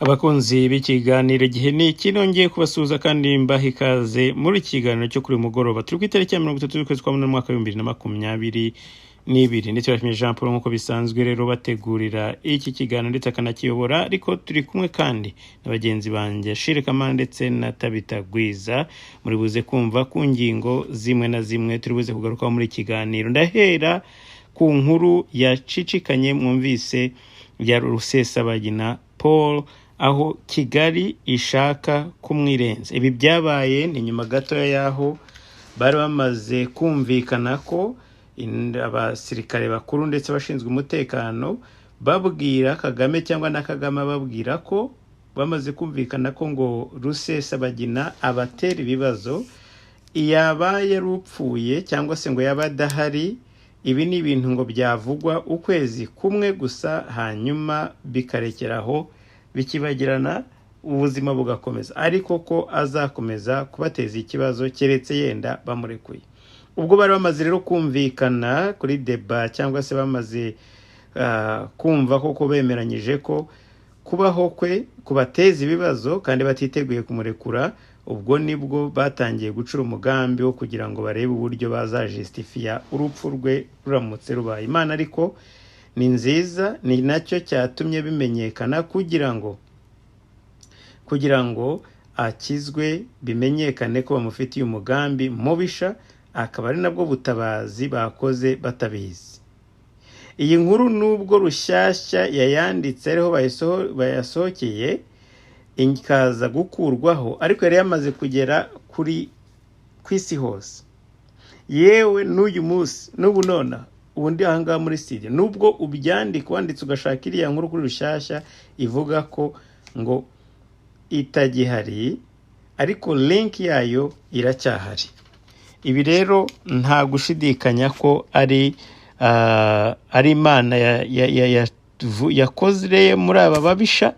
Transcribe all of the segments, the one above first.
Abakunzi b'ikiganiro Igihe ni iki, nongeye kubasuhuza kandi mbaha ikaze muri iki kiganiro cyo kuri uyu mugoroba. Turi ku itariki ya 30 z'ukwezi kwa munani, umwaka wa 2022, ndetse bashimiye Jean Paul nk'uko bisanzwe rero bategurira iki kiganiro ndetse akanakiyobora. Ariko turi kumwe kandi na bagenzi banjye Shire Kamana ndetse na Tabita Gwiza, muri buze kumva ku ngingo zimwe na zimwe turi buze kugarukaho muri iki kiganiro. Ndahera ku nkuru yacicikanye mwumvise ya Rusesabagina Paul, aho Kigali ishaka kumwirenza. Ibi byabaye ni nyuma gatoya y'aho bari bamaze kumvikana ko abasirikare bakuru ndetse abashinzwe umutekano babwira Kagame, cyangwa na Kagame ababwira ko bamaze kumvikana ko ngo Rusesabagina abatera ibibazo, yaba yari upfuye cyangwa se ngo yaba adahari. Ibi ni ibintu ngo byavugwa ukwezi kumwe gusa, hanyuma bikarekeraho, bikibagirana, ubuzima bugakomeza, ariko ko azakomeza kubateza ikibazo keretse yenda bamurekuye. Ubwo bari bamaze rero kumvikana kuri débat, cyangwa se bamaze kumva koko bemeranyije ko kubaho kwe kubateza ibibazo kandi batiteguye kumurekura, ubwo nibwo batangiye gucura umugambi wo kugira ngo barebe uburyo bazajustifia urupfu rwe ruramutse rubaye. Imana ariko ni nziza, ni nacyo cyatumye bimenyekana kugira ngo akizwe, bimenyekane ko bamufitiye umugambi mubisha, akaba ari nabwo butabazi bakoze batabizi. Iyi nkuru, nubwo Rushyashya yayanditse ariho bayasohokeye ikaza gukurwaho, ariko yari yamaze kugera kuri ku isi hose. Yewe n'uyu munsi, n'ubu nona ubu ndi ahangaha muri studio, nubwo ubyandika wanditse ugashaka iriya nkuru kuri Rushyashya ivuga ko ngo itagihari, ariko link yayo iracyahari. Ibi rero nta gushidikanya ko ari Imana yakoze muri aba babisha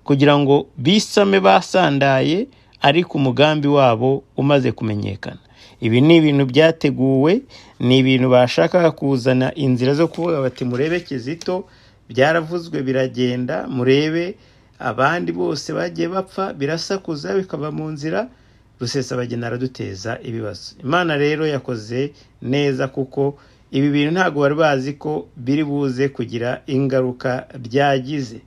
kugira ngo bisame basandaye, ariko umugambi wabo umaze kumenyekana. Ibi ni ibintu byateguwe, ni ibintu bashakaga kuzana inzira zo kuvuga bati: "Murebe Kizito, byaravuzwe biragenda, murebe abandi bose bagiye bapfa, birasakuza bikava mu nzira, Rusesabagina araduteza ibibazo." Imana rero yakoze neza, kuko ibi bintu ntabwo bari bazi ko biri buze kugira ingaruka byagize.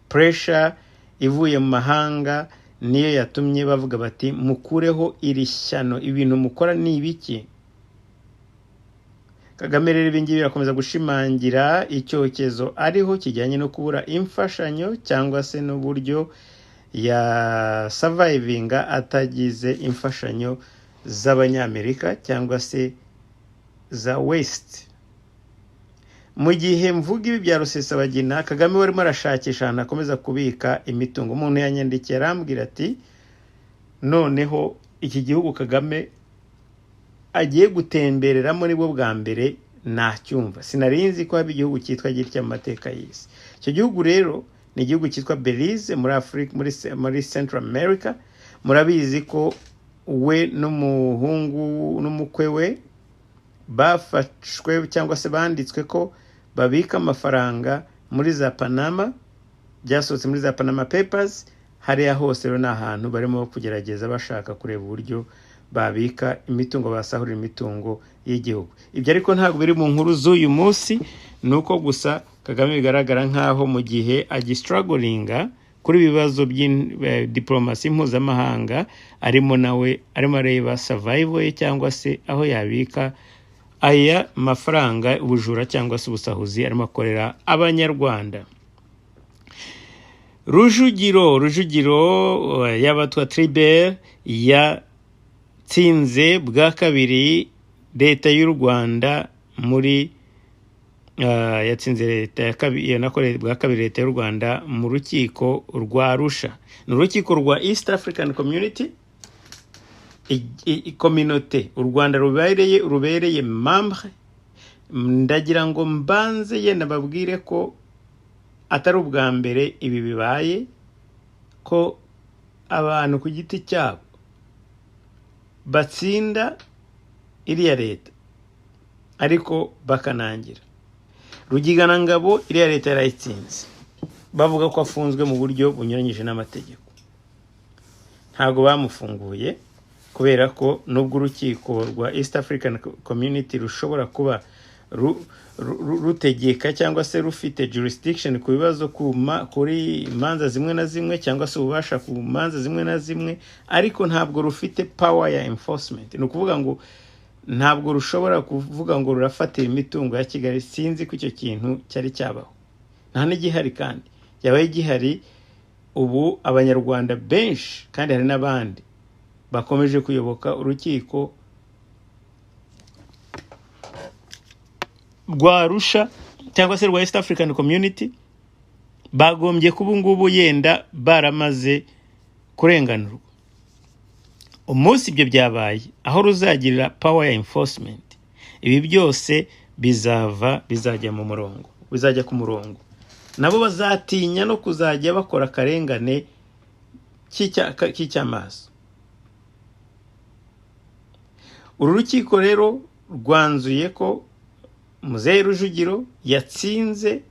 Pressure ivuye mu mahanga niyo yatumye bavuga bati: "Mukureho iri shyano, ibintu mukora ni ibiki?" Kagame rero ibingibi birakomeza gushimangira icyokezo ariho kijyanye no kubura imfashanyo, cyangwa se n'uburyo ya survivinga atagize imfashanyo z'Abanyamerika cyangwa se za West. Mu gihe mvuga ibi bya Rusesabagina, Kagame warimo arashakisha ahantu akomeza kubika imitungo. Umuntu yanyandikiye arambwira ati: "Noneho iki gihugu Kagame agiye gutembereramo nibwo bwa mbere nacyumva, sinarinzi ko haba igihugu cyitwa gitya mu mateka y'isi." Icyo gihugu rero ni igihugu cyitwa Belize muri Afurika, muri Central America. Murabizi ko we n'umuhungu n'umukwe we bafashwe, cyangwa se banditswe ko babika amafaranga muri za Panama, byasohotse muri za Panama Papers. Hariya hose rero ni ahantu barimo kugerageza bashaka kureba uburyo babika imitungo, basahurira imitungo y'igihugu. Ibyo ariko ntabwo biri mu nkuru z'uyu munsi, ni uko gusa Kagame bigaragara nk'aho mu gihe agistrugglinga kuri ibibazo by'diplomasi mpuzamahanga arimo, nawe arimo areba survival ye, cyangwa se aho yabika aya mafaranga, ubujura cyangwa se ubusahuzi arimo akorera Abanyarwanda. Rujugiro y'Abatwa Tribert yatsinze bwa kabiri leta y'u Rwanda muri yatsinze leta ya kabiri, bwa kabiri leta y'u Rwanda mu rukiko rwa Arusha. Ni urukiko rwa East African Community, communauté u Rwanda rubereye membre. Ndagira ngo mbanze yenda babwire ko atari ubwa mbere ibi bibaye, ko abantu ku giti cyabo batsinda iriya leta ariko bakanangira. Rugiganangabo iriya leta yarayitsinze. Bavuga ko afunzwe mu buryo bunyuranyije n'amategeko. Ntabwo bamufunguye kubera ko nubwo urukiko rwa East African Community rushobora kuba rutegeka cyangwa se rufite jurisdiction ku bibazo kuri imanza zimwe na zimwe, cyangwa se ububasha ku manza zimwe na zimwe, ariko ntabwo rufite power ya enforcement. Ni ukuvuga ngo ntabwo rushobora kuvuga ngo rurafatira imitungo ya Kigali. Sinzi ko icyo kintu cyari cyabaho, nta n'igihari. Kandi yabaye gihari, ubu Abanyarwanda benshi, kandi hari n'abandi bakomeje kuyoboka urukiko rwa Arusha cyangwa se rwa East African Community, bagombye kuba ngubu yenda baramaze kurenganurwa. Umunsi ibyo byabaye, aho ruzagirira power ya enforcement, ibi byose bizava, bizajya mu murongo, bizajya ku murongo. Nabo bazatinya no kuzajya bakora akarengane k'icyamaso. Uru rukiko rero rwanzuye ko Muzehe Rujugiro yatsinze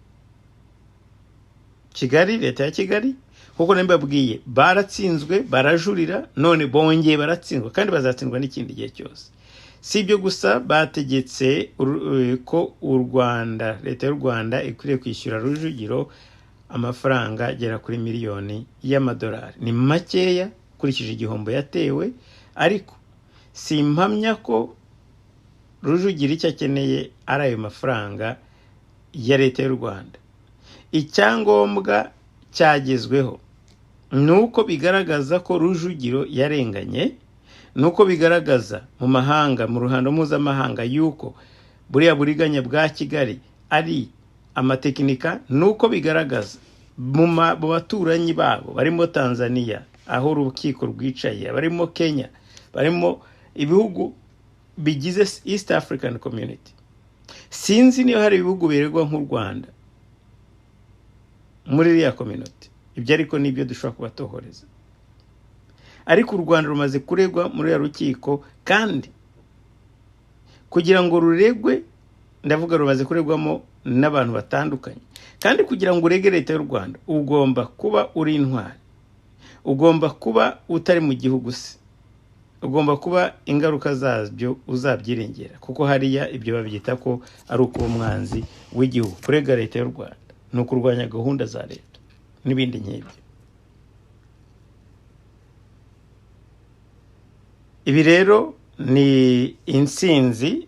Kigali, leta ya Kigali, kuko nabibabwiye, baratsinzwe, barajurira, none bongeye baratsindwa, kandi bazatsindwa n'ikindi gihe cyose. Si ibyo gusa, bategetse ko u Rwanda, leta y'u Rwanda ikwiriye kwishyura Rujugiro amafaranga agera kuri miliyoni y'amadolari. Ni makeya ukurikije igihombo yatewe, ariko si impamya ko Rujugira icyo akeneye ari ayo mafaranga ya leta y'u Rwanda. Icyangombwa cyagezweho ni uko bigaragaza ko Rujugiro yarenganye, ni uko bigaragaza mu mahanga, mu ruhando mpuzamahanga, yuko buriya buriganya bwa Kigali ari amatekinika, ni uko bigaragaza mu baturanyi babo barimo Tanzania aho urukiko rwicaye, barimo Kenya, barimo ibihugu bigize East African Community. Sinzi niba hari ibihugu biregwa nk'u Rwanda muri iriya community. Ibyo ariko nibyo dushobora kubatohoreza. Ariko u Rwanda rumaze kuregwa muri uriya rukiko, kandi kugira ngo ruregwe, ndavuga rumaze kuregwamo n'abantu batandukanye, kandi kugira ngo urege leta y'u Rwanda ugomba kuba uri intwari, ugomba kuba utari mu gihugu se, ugomba kuba ingaruka zabyo uzabyirengera, kuko hariya ibyo babyita ko ari ukuba umwanzi w'igihugu. Kurega leta y'u Rwanda ni ukurwanya gahunda za leta n'ibindi nk'ibyo. Ibi rero ni intsinzi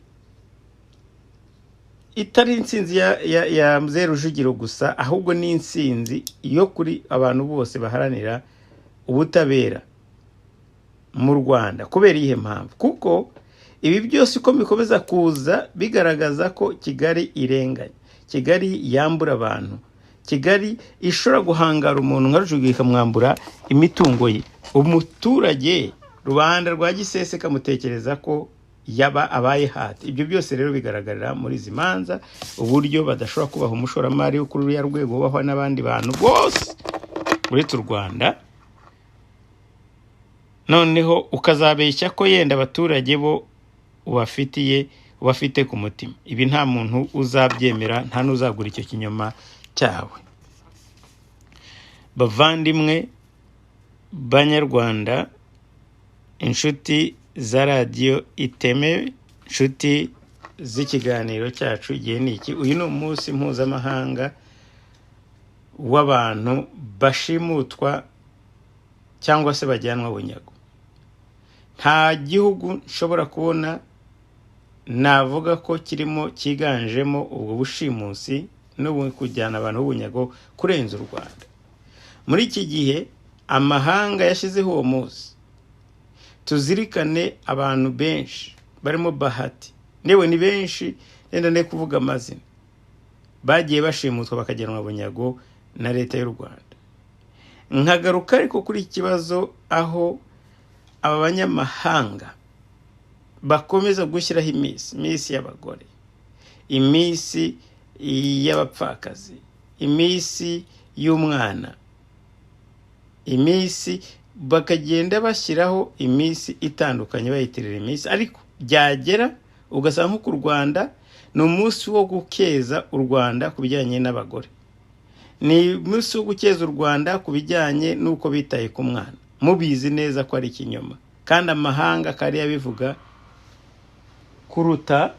itari intsinzi ya Muzehe Rujugiro gusa, ahubwo ni intsinzi yo kuri abantu bose baharanira ubutabera mu Rwanda. Kubera iyihe mpamvu? Kuko ibi byose uko bikomeza kuza bigaragaza ko Kigali irenganya, Kigali yambura abantu, Kigali ishobora guhangara umuntu nka Rujugiro ikamwambura imitungo ye. Umuturage rubanda rwa giseseka kamutekereza ko yaba abaye hati. Ibyo byose rero bigaragarira muri izi manza, uburyo badashobora kubaha umushoramari wo kuri ruriya rwego wubahwa n'abandi bantu bose uretse u Rwanda, noneho ukazabeshya ko yenda abaturage bo ubafite ku mutima. Ibi nta muntu uzabyemera, nta n'uzagura icyo kinyoma cyawe. Bavandimwe banyarwanda, inshuti za radiyo Iteme, inshuti z'ikiganiro cyacu Igihe ni iki, uyu ni umunsi mpuzamahanga w'abantu bashimutwa cyangwa se bajyanwa bunyago. Nta gihugu nshobora kubona navuga ko kirimo cyiganjemo ubwo bushimusi no kujyana abantu b'ubunyago kurenza u Rwanda. Muri iki gihe amahanga yashyizeho uwo munsi, tuzirikane abantu benshi barimo Bahati, newe ni benshi, renda ne kuvuga amazina, bagiye bashimutwa bakajyanwa bunyago na leta y'u Rwanda. Nkagaruka ariko kuri iki kibazo aho aba banyamahanga bakomeza gushyiraho iminsi, iminsi y'abagore, iminsi y'abapfakazi, iminsi y'umwana, iminsi, bakagenda bashyiraho iminsi itandukanye bayitirira iminsi, ariko byagera ugasanga nko ku Rwanda ni umunsi wo gukeza u Rwanda ku bijyanye n'abagore, Ni umunsi wo gukeza u Rwanda ku bijyanye n'uko bitaye ku mwana, mubizi neza ko ari ikinyoma, kandi amahanga akaba ariyo abivuga kuruta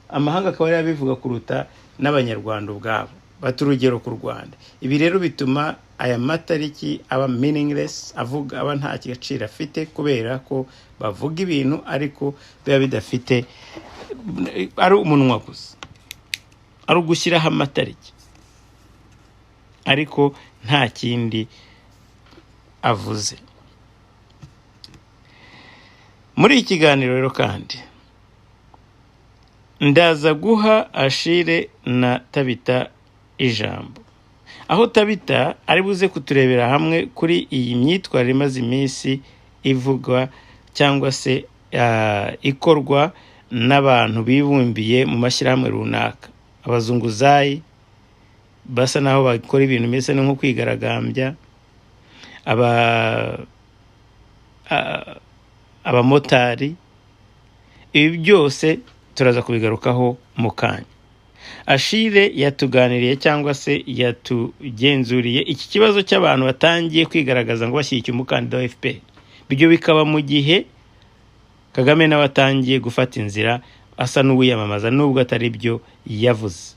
amahanga, akaba ariyo abivuga kuruta n'Abanyarwanda ubwabo bata urugero ku Rwanda. Ibi rero bituma aya matariki aba meaningless, avuga aba nta gaciro afite, kubera ko bavuga ibintu ariko biba bidafite, ari umunwa gusa, ari ugushyiraho amatariki ariko nta kindi avuze. Muri iki kiganiro rero kandi ndaza guha Ashire na Tabita ijambo, aho Tabita ari buze kuturebera hamwe kuri iyi myitwarire imaze iminsi ivugwa cyangwa se ikorwa n'abantu bibumbiye mu mashyirahamwe runaka, abazunguzayi basa naho bakora ibintu bimeze nko kwigaragambya, abamotari. Ibi byose turaza kubigarukaho mu kanya. Ashire yatuganiriye cyangwa se yatugenzuriye iki kibazo cy'abantu batangiye kwigaragaza ngo bashyigikiye umukandida wa FPR, ibyo bikaba mu gihe Kagame nawe atangiye gufata inzira asa n'uwiyamamaza, nubwo atari byo yavuze.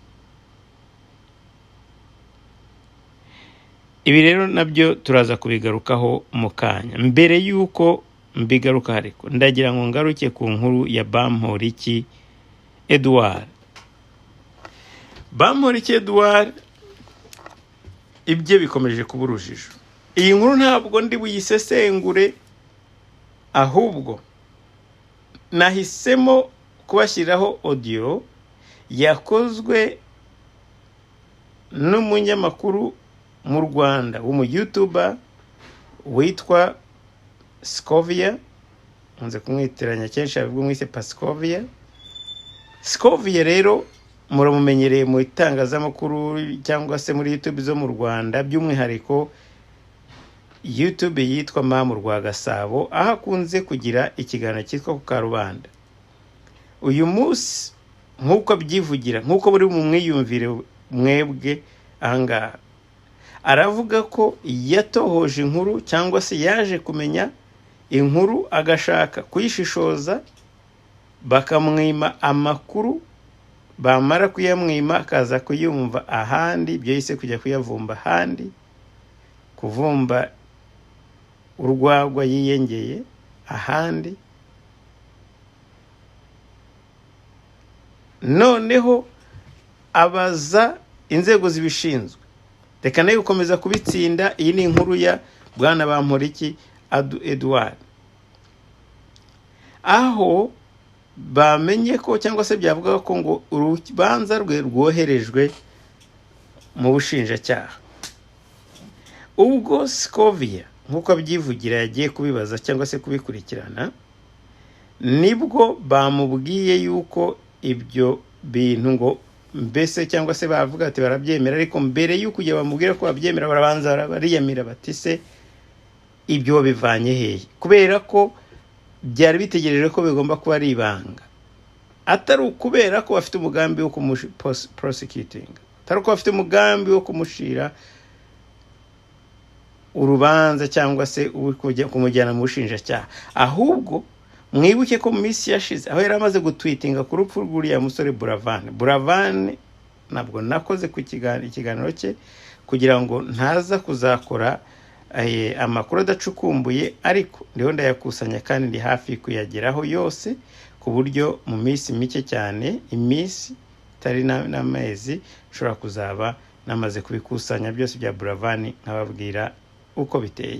Ibi rero nabyo turaza kubigarukaho mu kanya. Mbere y'uko mbigaruka ariko ndagira ngo ngaruke ku nkuru ya Bamporiki Edouard. Bamporiki Edouard ibye bikomeje kuba urujijo. Iyi nkuru ntabwo ndi buyisesengure, ahubwo nahisemo kubashyiriraho audio yakozwe n'umunyamakuru mu Rwanda w'umuyutuba witwa Scovia, nkunze kumwitiranya kenshi avuga mwise Pascovia. Scovia rero muramumenyereye mu itangazamakuru cyangwa se muri YouTube zo mu Rwanda, by'umwihariko YouTube yitwa Mamu rwa Gasabo, aho akunze kugira ikiganiro cyitwa ku Karubanda. Uyu munsi nk'uko abyivugira, nk'uko buri mu mwiyumvire mwebwe ahangaha, aravuga ko yatohoje inkuru cyangwa se yaje kumenya inkuru agashaka kuyishishoza, bakamwima amakuru, bamara kuyamwima akaza kuyumva ahandi, ibyo yise kujya kuyavumba ahandi, kuvumba urwagwa yiyengeye ahandi. Noneho abaza inzego zibishinzwe. Reka nayo gukomeza kubitsinda. Iyi ni inkuru ya Bwana Bamporiki Edouard, aho bamenye ko cyangwa se byavuga ko ngo urubanza rwe rwoherejwe mu bushinjacyaha. Ubwo Scovia nk'uko abyivugira yagiye kubibaza cyangwa se kubikurikirana, nibwo bamubwiye yuko ibyo bintu ngo mbese cyangwa se bavuga ati barabyemera, ariko mbere y'uko ujya bamubwira ko babyemera barabanza bariyamira bati se ibyo bivanye hehe, kubera ko byari bitegereje ko bigomba kuba ari ibanga, atari ukubera ko bafite umugambi wo kumuprosecuting, atari uko bafite umugambi wo kumushira urubanza cyangwa se kumujyana mu bushinjacyaha. Ahubwo mwibuke ko mu minsi yashize aho yari amaze gutwitinga ku rupfu rw'uriya musore Buravan. Buravan ntabwo nakoze ku ikiganiro cye kugira ngo ntaza kuzakora amakuru adacukumbuye, ariko ndiho ndayakusanya kandi ndi hafi kuyageraho yose, ku buryo mu minsi mike cyane, iminsi itari n'amezi, nshobora kuzaba namaze kubikusanya byose bya Buravan nkababwira uko biteye.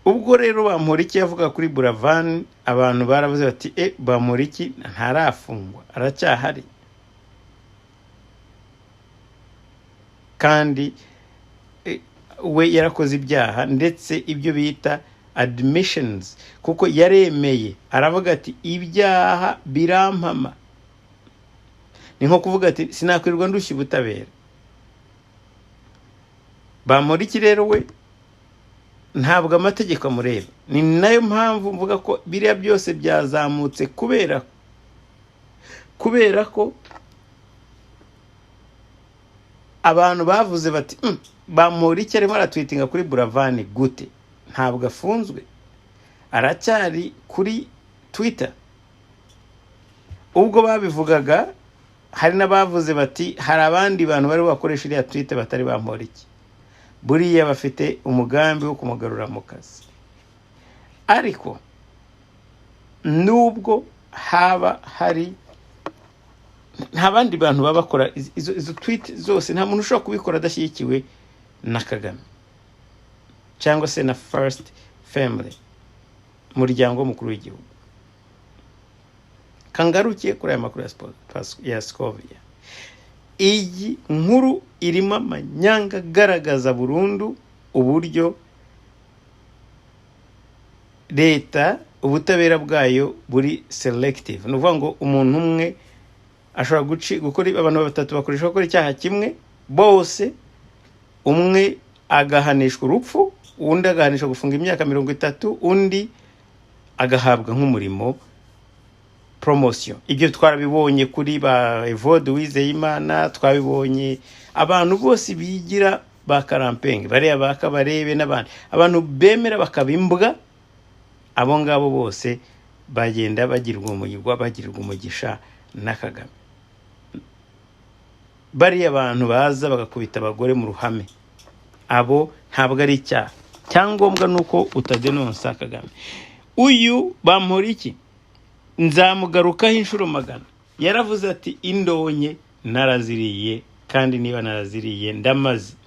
Ubwo rero Bamporiki yavuga kuri Buravan, abantu baravuze bati Bamporiki ntarafungwa, aracyahari, kandi we yarakoze ibyaha, ndetse ibyo bita admissions, kuko yaremeye aravuga ati ibyaha birampama. Ni nko kuvuga ati sinakwirirwa ndushya ubutabera. Bamporiki rero we ntabwo amategeko amureba. Ni nayo mpamvu mvuga ko biriya byose byazamutse kubera ko Abantu bavuze bati: "Bamporiki arimo aratweetinga kuri Buravan gute? Ntabwo afunzwe, aracyari kuri Twitter." Ubwo babivugaga, hari n'abavuze bati hari abandi bantu bari bakoresha iriya Twitter batari Bamporiki, buriya bafite umugambi wo kumugarura mu kazi. Ariko nubwo haba hari nta bandi bantu baba bakora izo tweet zose, nta muntu ushobora kubikora adashyigikiwe na Kagame cyangwa se na First Family, umuryango w'umukuru w'igihugu. Kangaruke kuri aya makuru ya Scovia. Iyi nkuru irimo amanyanga agaragaza burundu uburyo leta, ubutabera bwayo buri selective. Ni ukuvuga ngo umuntu umwe ashobora gukora, abantu batatu bakoresha gukora icyaha kimwe bose, umwe agahanishwa urupfu, undi agahanishwa gufunga imyaka 30, undi agahabwa nk'umurimo, promotion. Ibyo twarabibonye kuri ba Evode Uwizeyimana, twabibonye abantu bose bigira ba karampenge, bariya ba Kabarebe n'abandi, abantu bemera bakaba imbwa. Abo ngabo bose bagenda bagirwa umugirwa, bagirirwa umugisha na Kagame. Bariya bantu baza bagakubita abagore mu ruhame, abo ntabwo ari icyaha, cyangombwa ni uko utadenonsa Kagame. Uyu Bamporiki nzamugarukaho inshuro magana. Yaravuze ati: "Indonke naraziriye, kandi niba naraziriye ndamaze."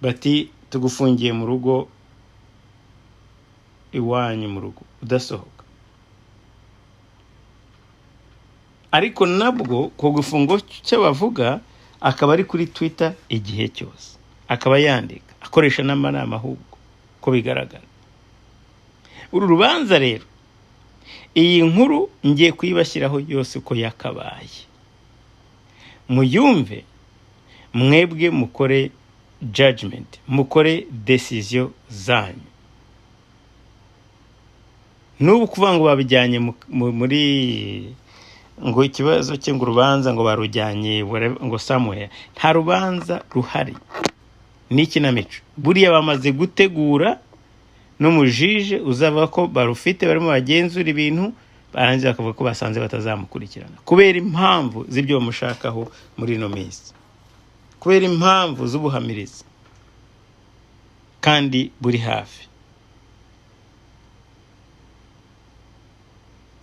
Bati: "Tugufungiye mu rugo iwanyu, mu rugo udasohoka." Ariko nabwo ku gifungo cyo bavuga, akaba ari kuri Twitter igihe cyose, akaba yandika, akoresha n'amanama ahubwo ko bigaragara. Uru rubanza rero, iyi nkuru ngiye kuyibashyiraho yose uko yakabaye, muyumve mwebwe, mukore judgment, mukore decision zanyu. N'ubu kuvuga ngo babijyanye muri ngo ikibazo cye, ngo urubanza ngo barujyanye ngo somewhere, nta rubanza ruhari, ni ikinamico. Buriya bamaze gutegura n'umujije uzavuga ko barufite, barimo bagenzura ibintu, barangiza bakavuga ko basanze batazamukurikirana kubera impamvu z'ibyo bamushakaho muri ino minsi, kubera impamvu z'ubuhamirizi kandi buri hafi.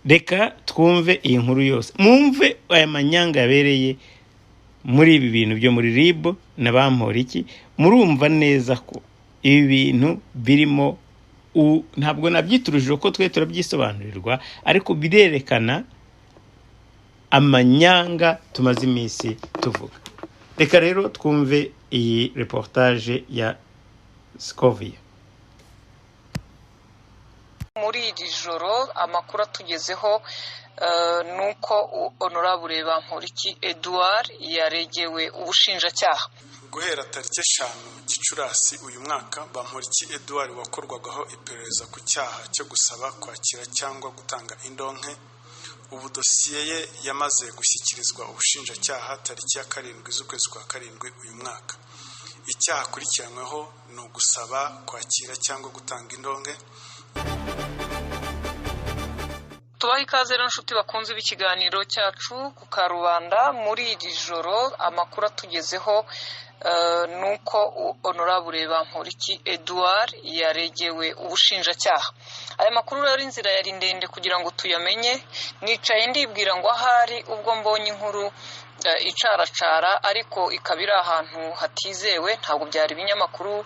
Reka twumve iyi nkuru yose, mwumve aya manyanga yabereye muri ibi bintu byo muri RIB na Bamporiki. Murumva neza ko ibi bintu birimo, ntabwo nabyita urujijo ko twe turabyisobanurirwa, ariko birerekana amanyanga tumaze iminsi tuvuga. Reka rero twumve iyi reportage ya Scovia. Muri iri joro amakuru atugezeho ni uko Honorable Bamporiki Edouard yaregewe ubushinjacyaha. Guhera tariki 5 Gicurasi uyu mwaka, Bamporiki Edouard wakorwagaho iperereza ku cyaha cyo gusaba, kwakira cyangwa gutanga indonke, ubu dosiye ye yamaze gushyikirizwa ubushinjacyaha tariki ya 7 z'ukwezi kwa 7 uyu mwaka. Icyaha akurikiranyweho ni ugusaba, kwakira cyangwa gutanga indonke. Tubaha ikaze rero nshuti bakunze b'ikiganiro cyacu ku Karubanda. Muri iri joro amakuru atugezeho ni uko Honorable Bamporiki Edouard yaregewe ubushinjacyaha. Aya makuru rero inzira yari ndende kugira ngo tuyamenye. Nicaye ndibwira ngo ahari ubwo mbonye inkuru icaracara, ariko ikaba iri ahantu hatizewe, ntabwo byari ibinyamakuru,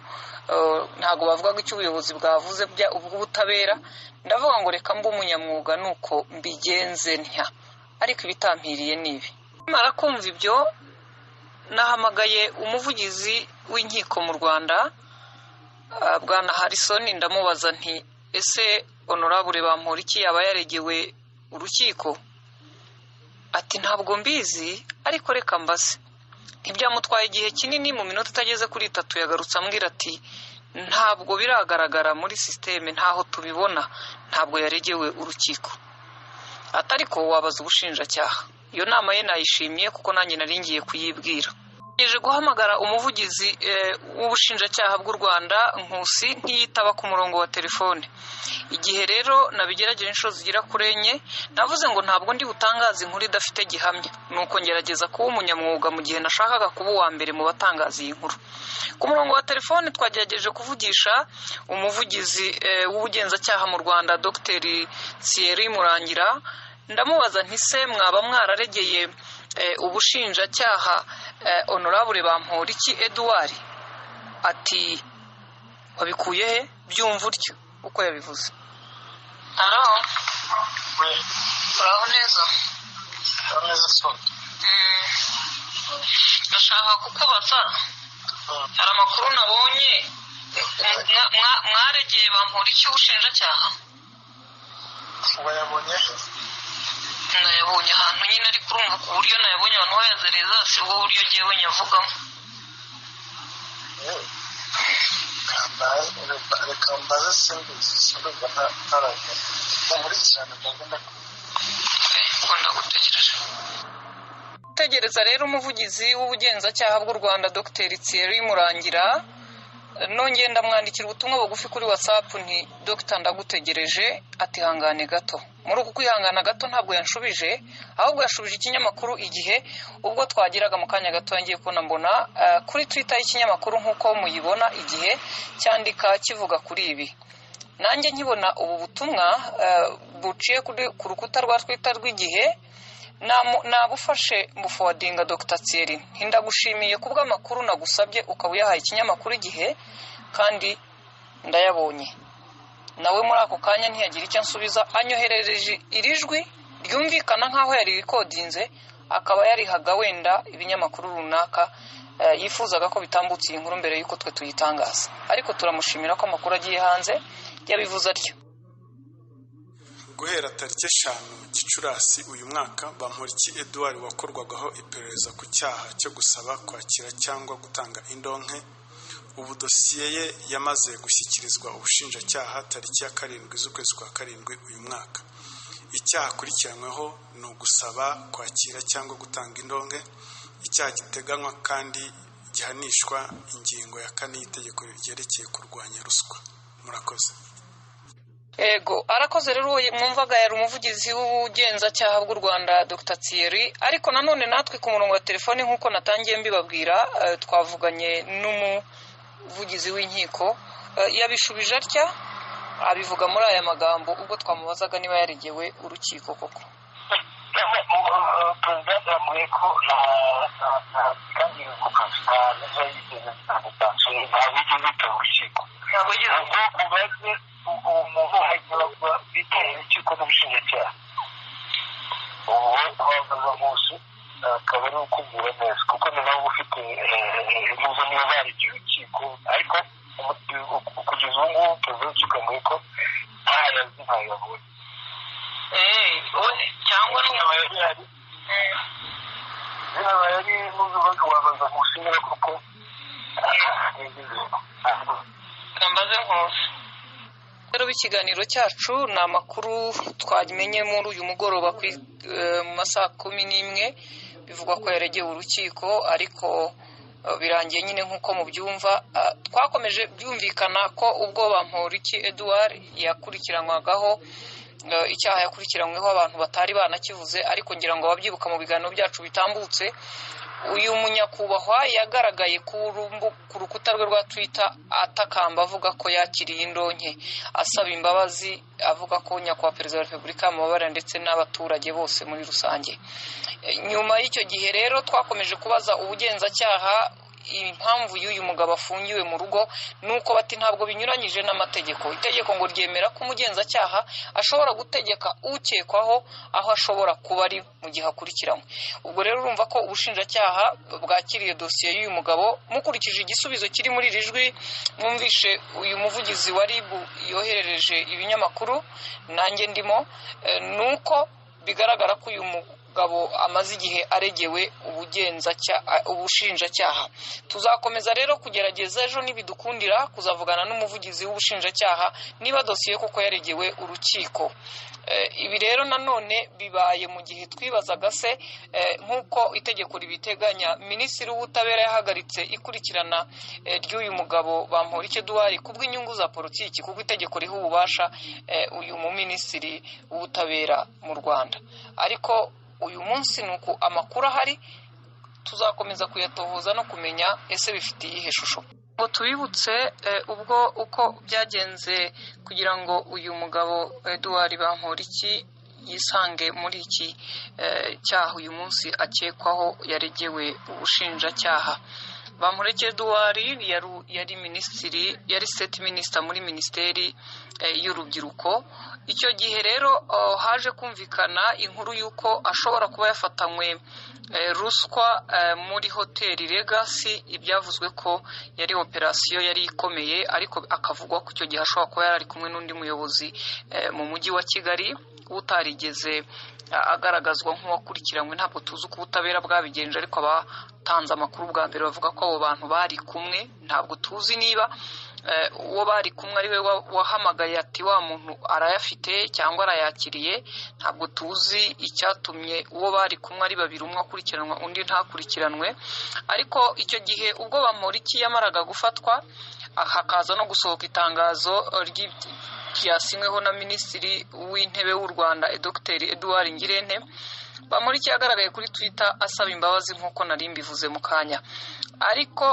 ntabwo bavugaga icyo ubuyobozi bwavuze bw'ubutabera. Ndavuga ngo reka mbe umunyamwuga nuko mbigenze ntya, ariko ibitampiriye ni ibi. Nimara kumva ibyo, nahamagaye umuvugizi w'inkiko mu Rwanda, Bwana Harrison, ndamubaza nti: "Ese Honorable Bamporiki yaba yaregewe urukiko?" Ati: "Ntabwo mbizi, ariko reka mbaze." Ntibyamutwaye igihe kinini, mu minota itageze kuri 3 yagarutse ambwira ati: "Ntabwo biragaragara muri sisiteme, ntaho tubibona, ntabwo yaregewe urukiko." Ati: "Ariko wabaza ubushinjacyaha." Iyo nama ye nayishimiye kuko nanjye nari ngiye kuyibwira. Ngeje guhamagara umuvugizi w'ubushinjacyaha bw'u Rwanda Nkusi, ntiyitaba ku murongo wa telefone. Igihe rero nabigerageje inshuro zigera kuri enye, navuze ngo ntabwo ndi butangaze inkuru idafite gihamya, nuko ngerageza kuba umunyamwuga mu gihe nashakaga kuba uwa mbere mu batangaza iyi nkuru. Ku murongo wa telefone twagerageje kuvugisha umuvugizi w'ubugenzacyaha mu Rwanda, Dr Thierry Murangira. Ndamubaza nti: "Se mwaba mwararegeye ubushinjacyaha Honorable Bamporiki Edouard?" Ati: "Wabikuye he?" Byumva utyo uko yabivuze. Alo, uraho neza? Ndashaka kukubaza, hari amakuru nabonye, mwaregeye Bamporiki ubushinjacyaha? Wayabonye? Nayabonye ahantu nyine, ariko urumva ku buryo nayabonye abantu bayazereza si bwo buryo jyewe nyavugamo. Reka mbaze, simbizi, sindumva ntaragera nkurikirane mbaze ndakubwira. Ndagutegereje. Gutegereza rero umuvugizi w'ubugenzacyaha bw'u Rwanda, Dr Thierry Murangira, nongeye ndamwandikira ubutumwa bugufi kuri WhatsApp nti: "Dr, ndagutegereje." Ati: "Hangane gato." Muri uku kwihangana gato ntabwo yanshubije, ahubwo yashubije ikinyamakuru Igihe. Ubwo twageraga mu kanya gato, ngiye kubona mbona kuri Twitter y'ikinyamakuru, nk'uko muyibona, Igihe cyandika kivuga kuri ibi. Nanjye nkibona ubu butumwa buciye ku rukuta rwa Twitter rw'Igihe, nabufashe mbuforwardinga Dr Thierry. Ndagushimiye kubw'amakuru nagusabye ukaba uyahaye ikinyamakuru Igihe, kandi ndayabonye. Nawe muri ako kanya ntiyagira icyo ansubiza, anyoherereje iri jwi ryumvikana nk'aho yari rikodinze, akaba yarihaga wenda ibinyamakuru runaka yifuzaga ko bitambutse iyi nkuru mbere y'uko twe tuyitangaza. Ariko turamushimira ko amakuru agiye hanze. Yabivuze atyo. Guhera tariki 5 Gicurasi uyu mwaka, Bamporiki Edouard wakorwagaho iperereza ku cyaha cyo gusaba, kwakira cyangwa gutanga indonke, ubu dosiye ye yamaze gushyikirizwa ubushinjacyaha tariki ya 7 z'ukwezi kwa 7 uyu mwaka. Icyaha akurikiranyweho ni ugusaba, kwakira cyangwa gutanga indonke, icyaha giteganywa kandi gihanishwa ingingo ya 4 y'itegeko ryerekeye kurwanya ruswa. Murakoze. Ego, arakoze. Rero uwo mwumvaga yari umuvugizi w'ubugenzacyaha bw'u Rwanda, Dr Thierry. Ariko nanone natwe ku murongo wa telefoni, nk'uko natangiye mbibabwira, twavuganye n'umuvugizi w'inkiko. Yabishubije atya, abivuga muri aya magambo ubwo twamubazaga niba yaregewe urukiko koko. Perezida yamubwiye ko kandi ku kazi nta yigeze ntabwo yigeze yitaba urukiko. Ntabwo yigeze. Ubwo ubaze uwo muntu hanyuma biteye urukiko n'ubushinjacyaha, ubu wabaza Nkusi akaba ari ukubwira neza, kuko ni nawe uba ufite ibibazo niba baregeye urukiko. Ariko kugeza ubu ngubu perezida w'urukiko yambwiye ko ntayo azi, ntayo yabonye. Cyangwa binabaye ari binabaye ari wabaza Nkusi niba koko mbaze Nkusi. Rero b'ikiganiro cyacu, ni amakuru twamenye muri uyu mugoroba mu masaha 11, bivugwa ko yaregeye urukiko, ariko birangiye nyine nk'uko mubyumva. Twakomeje byumvikana ko ubwo Bamporiki Edouard yakurikiranwagaho icyaha yakurikiranyweho, abantu batari banakivuze, ariko ngira ngo ababyibuka mu biganiro byacu bitambutse, uyu munyakubahwa yagaragaye ku rukuta rwe rwa Twitter atakamba, avuga ko yakiriye indonke, asaba imbabazi, avuga ko nyakubahwa perezida wa repubulika yamubabarira ndetse n'abaturage bose muri rusange. Nyuma y'icyo gihe rero twakomeje kubaza ubugenzacyaha impamvu y'uyu mugabo afungiwe mu rugo, nuko bati ntabwo binyuranyije n'amategeko. Itegeko ngo ryemera ko umugenzacyaha ashobora gutegeka ukekwaho aho ashobora kuba ari mu gihe akurikiranywe. Ubwo rero urumva ko ubushinjacyaha bwakiriye dosiye y'uyu mugabo. Mukurikije igisubizo kiri muri iri jwi mwumvishe uyu muvugizi wa RIB yoherereje ibinyamakuru, nanjye ndimo, nuko bigaragara ko uyu mugabo mugabo amaze igihe aregewe ubushinjacyaha. Tuzakomeza rero kugerageza ejo nibidukundira kuzavugana n'umuvugizi w'ubushinjacyaha niba dosiye koko yaregewe urukiko. Ibi rero nanone bibaye mu gihe twibazaga se nk'uko itegeko ribiteganya, Minisitiri w'Ubutabera yahagaritse ikurikirana ry'uyu mugabo Bamporiki Edouard kubw'inyungu za politiki, kuko itegeko riha ububasha uyu muminisitiri w'Ubutabera mu Rwanda. Ariko uyu munsi ni uku amakuru ahari, tuzakomeza kuyatohoza no kumenya ese bifite iyihe shusho. Ngo tubibutse ubwo uko byagenze kugira ngo uyu mugabo Edouard Bamporiki yisange muri iki cyaha uyu munsi akekwaho yaregewe ubushinjacyaha. Bamporiki Edouard yari minisitiri, yari state minister muri minisiteri y'urubyiruko. Icyo gihe rero haje kumvikana inkuru y'uko ashobora kuba yafatanywe ruswa muri hoteli Legacy. Ibyavuzwe ko yari operasiyo yari ikomeye, ariko akavugwa ko icyo gihe ashobora kuba yari kumwe n'undi muyobozi mu mujyi wa Kigali utarigeze agaragazwa nk'uwakurikiranywe. Ntabwo tuzi uko ubutabera bwabigenje, ariko abatanze amakuru bwa mbere bavuga ko abo bantu bari kumwe. Ntabwo tuzi niba uwo bari kumwe ari we wahamagaye ati wa muntu arayafite cyangwa arayakiriye. Ntabwo tuzi icyatumye uwo bari kumwe ari babiri, umwe akurikiranwa undi ntakurikiranwe. Ariko icyo gihe ubwo Bamporiki yamaraga gufatwa, hakaza no gusohoka itangazo ryasinyweho na Minisitiri w'Intebe w'u Rwanda Dr Edouard Ngirente, Bamporiki yagaragaye kuri Twitter asaba imbabazi nk'uko nari mbivuze mu kanya, ariko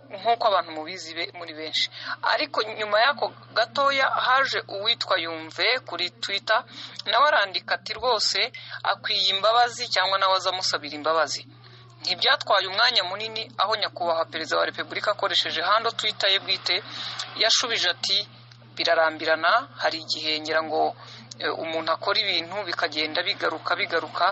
nk'uko abantu mubizi muri benshi. Ariko nyuma y'ako gatoya haje uwitwa Yumve kuri Twitter, nawe arandika ati rwose akwiye imbabazi, cyangwa nawe azamusabira imbabazi. Ntibyatwaye umwanya munini aho Nyakubahwa Perezida wa Repubulika akoresheje hando Twitter ye bwite yashubije ati birarambirana, hari igihe ngira ngo umuntu akora ibintu bikagenda bigaruka bigaruka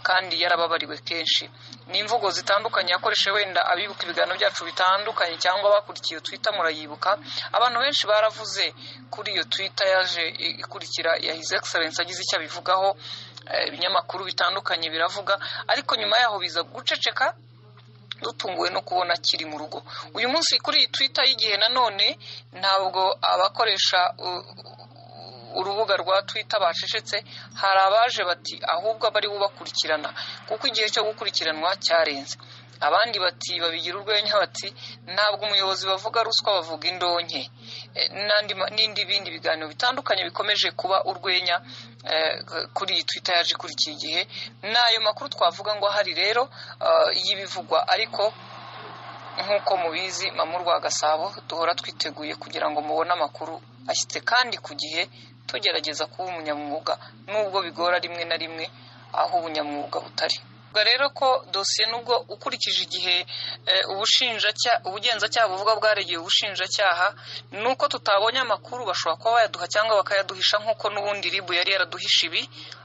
kandi yarababariwe kenshi. Ni imvugo zitandukanye yakoresheje, wenda abibuka ibiganiro byacu bitandukanye cyangwa bakurikiye Twitter murayibuka. Abantu benshi baravuze kuri iyo Twitter yaje ikurikira ya His Excellence agize icyo abivugaho, ibinyamakuru bitandukanye biravuga, ariko nyuma yaho biza guceceka, dutunguwe no kubona akiri mu rugo. Uyu munsi kuri iyi Twitter y'Igihe nanone ntabwo abakoresha urubuga rwa Twitter bacecetse, hari abaje bati ahubwo abari bubakurikirana kuko igihe cyo gukurikiranwa cyarenze. Abandi bati babigira urwenya bati ntabwo umuyobozi bavuga ruswa bavuga indonke, n'indi bindi biganiro bitandukanye bikomeje kuba urwenya kuri iyi Twitter yaje ikurikiye Igihe. N'ayo makuru twavuga ngo ahari rero y'ibivugwa, ariko nk'uko mubizi Mama Urwa Gasabo duhora twiteguye kugira ngo mubone amakuru ashyitse kandi ku gihe, tugerageza kuba umunyamwuga nubwo bigora rimwe na rimwe aho ubunyamwuga butari. Rero ko dosiye nubwo ukurikije igihe ubugenzacyaha buvuga bwaregeye ubushinjacyaha, nuko tutabonye amakuru, bashobora kuba bayaduha cyangwa bakayaduhisha nk'uko n'ubundi RIB yari yaraduhisha ibi.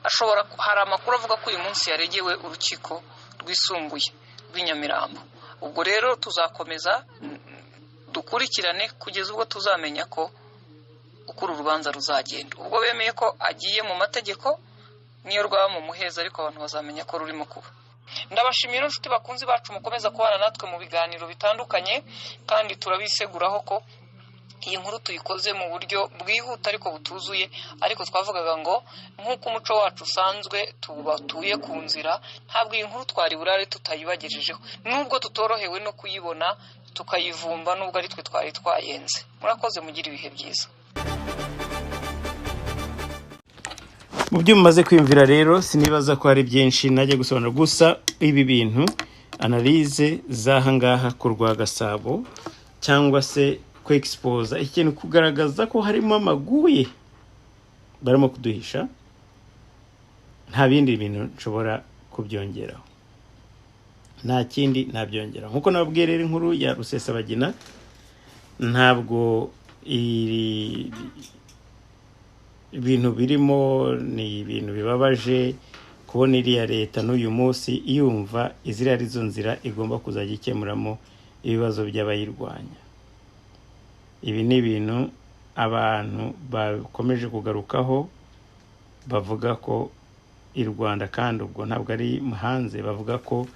Ashobora, hari amakuru avuga ko uyu munsi yaregewe urukiko rwisumbuye rw'i Nyamirambo. Ubwo rero tuzakomeza dukurikirane kugeza ubwo tuzamenya ko uko uru rubanza ruzagenda. Ubwo bemeye ko agiye mu mategeko, niyo rwaba mu muhezo, ariko abantu bazamenya ko rurimo kuba. Ndabashimira inshuti bakunzi bacu mukomeza kubana natwe mu biganiro bitandukanye, kandi turabiseguraho ko iyi nkuru tuyikoze mu buryo bwihuta ariko butuzuye, ariko twavugaga ngo nk'uko umuco wacu usanzwe tubatuye ku nzira, ntabwo iyi nkuru twari burare tutayibagejejeho, nubwo tutorohewe no kuyibona tukayivumba, nubwo ari twe twari twayenze. Murakoze, mugira ibihe byiza. Mu byo mumaze kwiyumvira rero sinibaza ko hari byinshi najya gusobanura, gusa ibi bintu analyse z'aha ngaha ku rwa Gasabo cyangwa se kwexposa ikintu, kugaragaza ko harimo amaguye barimo kuduhisha, nta bindi bintu nshobora kubyongeraho, nta kindi nabyongeraho. Nkuko nababwiye rero inkuru ya Rusesabagina ntabwo ibintu birimo ni ibintu bibabaje kubona iriya leta n'uyu munsi yumva iziriya arizo nzira igomba kuzajya ikemuramo ibibazo by'abayirwanya. Ibi ni ibintu abantu bakomeje kugarukaho bavuga ko i Rwanda, kandi ubwo ntabwo ari hanze, bavuga ko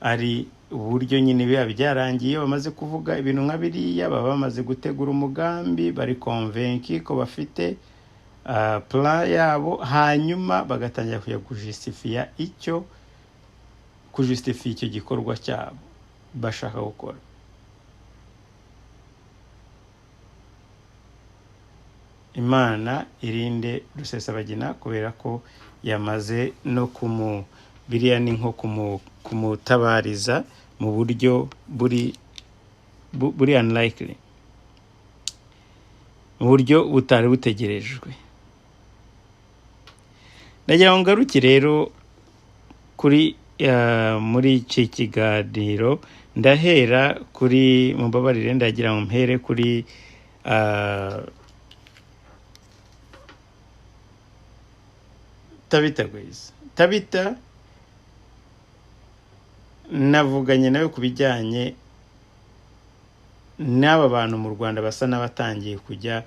ari uburyo nyine biba byarangiye. Bamaze kuvuga ibintu nka biriya, baba bamaze gutegura umugambi, bari convaincus ko bafite plan yabo, hanyuma bagatangira kujya kujustifia icyo, kujustifia icyo gikorwa cyabo bashaka gukora. Imana irinde Rusesabagina, kubera ko yamaze no kumu, biriya ni nko kumutabariza mu buryo buri unlikely, mu buryo butari butegerejwe. Ndagira ngo ngaruke rero kuri muri iki kiganiro, ndahera kuri, mumbabarire, ndagira ngo mpere kuri Tabita Gwiza. Tabita navuganye nawe ku bijyanye n'aba bantu mu Rwanda basa n'abatangiye kujya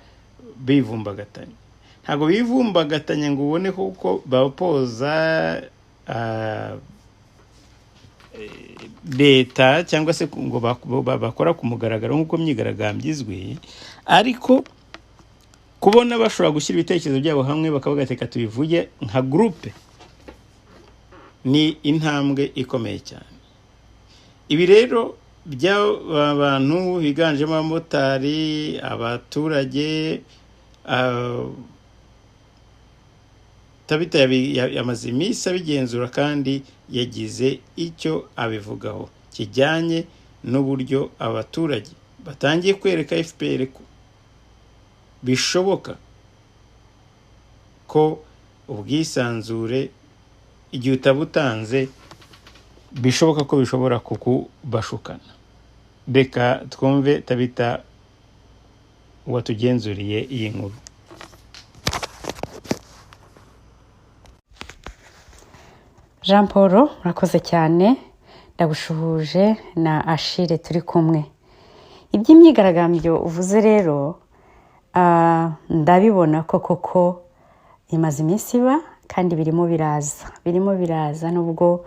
bivumbagatanya. Ntabwo bivumbagatanya ngo ubone kuko bapoza leta cyangwa se ngo bakora ku mugaragaro nk'uko myigaragambyo izwi, ariko kubona bashobora gushyira ibitekerezo byabo hamwe bakavuga ati reka tubivuge nka groupe, ni intambwe ikomeye cyane. Ibi rero by'aba bantu biganjemo abamotari, abaturage, Tabita yamaze iminsi abigenzura kandi yagize icyo abivugaho kijyanye n'uburyo abaturage batangiye kwereka FPR ko bishoboka ko ubwisanzure igihe utabutanze bishoboka ko bishobora kukubashukana. Reka twumve Tabita watugenzuriye iyi nkuru. Jean Paul, murakoze cyane, ndagushuhuje na Ashire turi kumwe. Iby'imyigaragambyo uvuze rero, ndabibona ko koko imaze iminsi iba kandi birimo biraza, birimo biraza, nubwo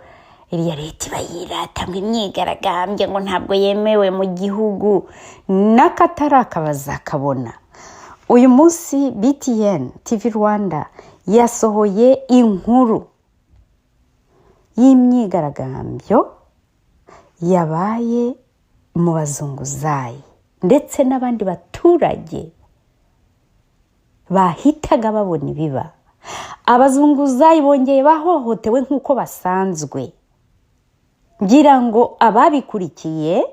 iriya leta iba yirata ngo imyigaragambyo ngo ntabwo yemewe mu gihugu, n'akataraka bazakabona. Uyu munsi BTN TV Rwanda yasohoye inkuru y'imyigaragambyo yabaye mu bazunguzayi ndetse n'abandi baturage bahitaga babona ibiba. Abazunguzayi bongeye bahohotewe nk'uko basanzwe. Ngira ngo ababikurikiye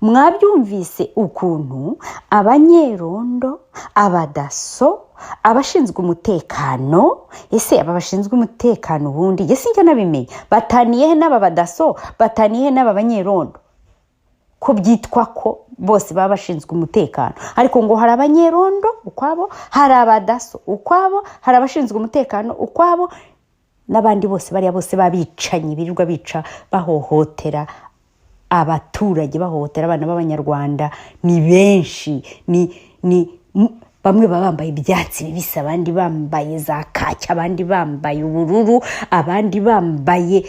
mwabyumvise ukuntu abanyerondo, abadaso, abashinzwe umutekano, ese aba bashinzwe umutekano ubundi ese njya nabimenya, bataniye he n'aba badaso, bataniye he n'aba banyerondo? Ko byitwa ko bose baba bashinzwe umutekano, ariko ngo hari abanyerondo ukwabo, hari abadaso ukwabo, hari abashinzwe umutekano ukwabo, n'abandi bose bariya bose babicanyi birirwa bica bahohotera abaturage, bahohotera abana b'Abanyarwanda ni benshi. Ni bamwe baba bambaye ibyatsi bibisi, abandi bambaye za kaki, abandi bambaye ubururu, abandi bambaye,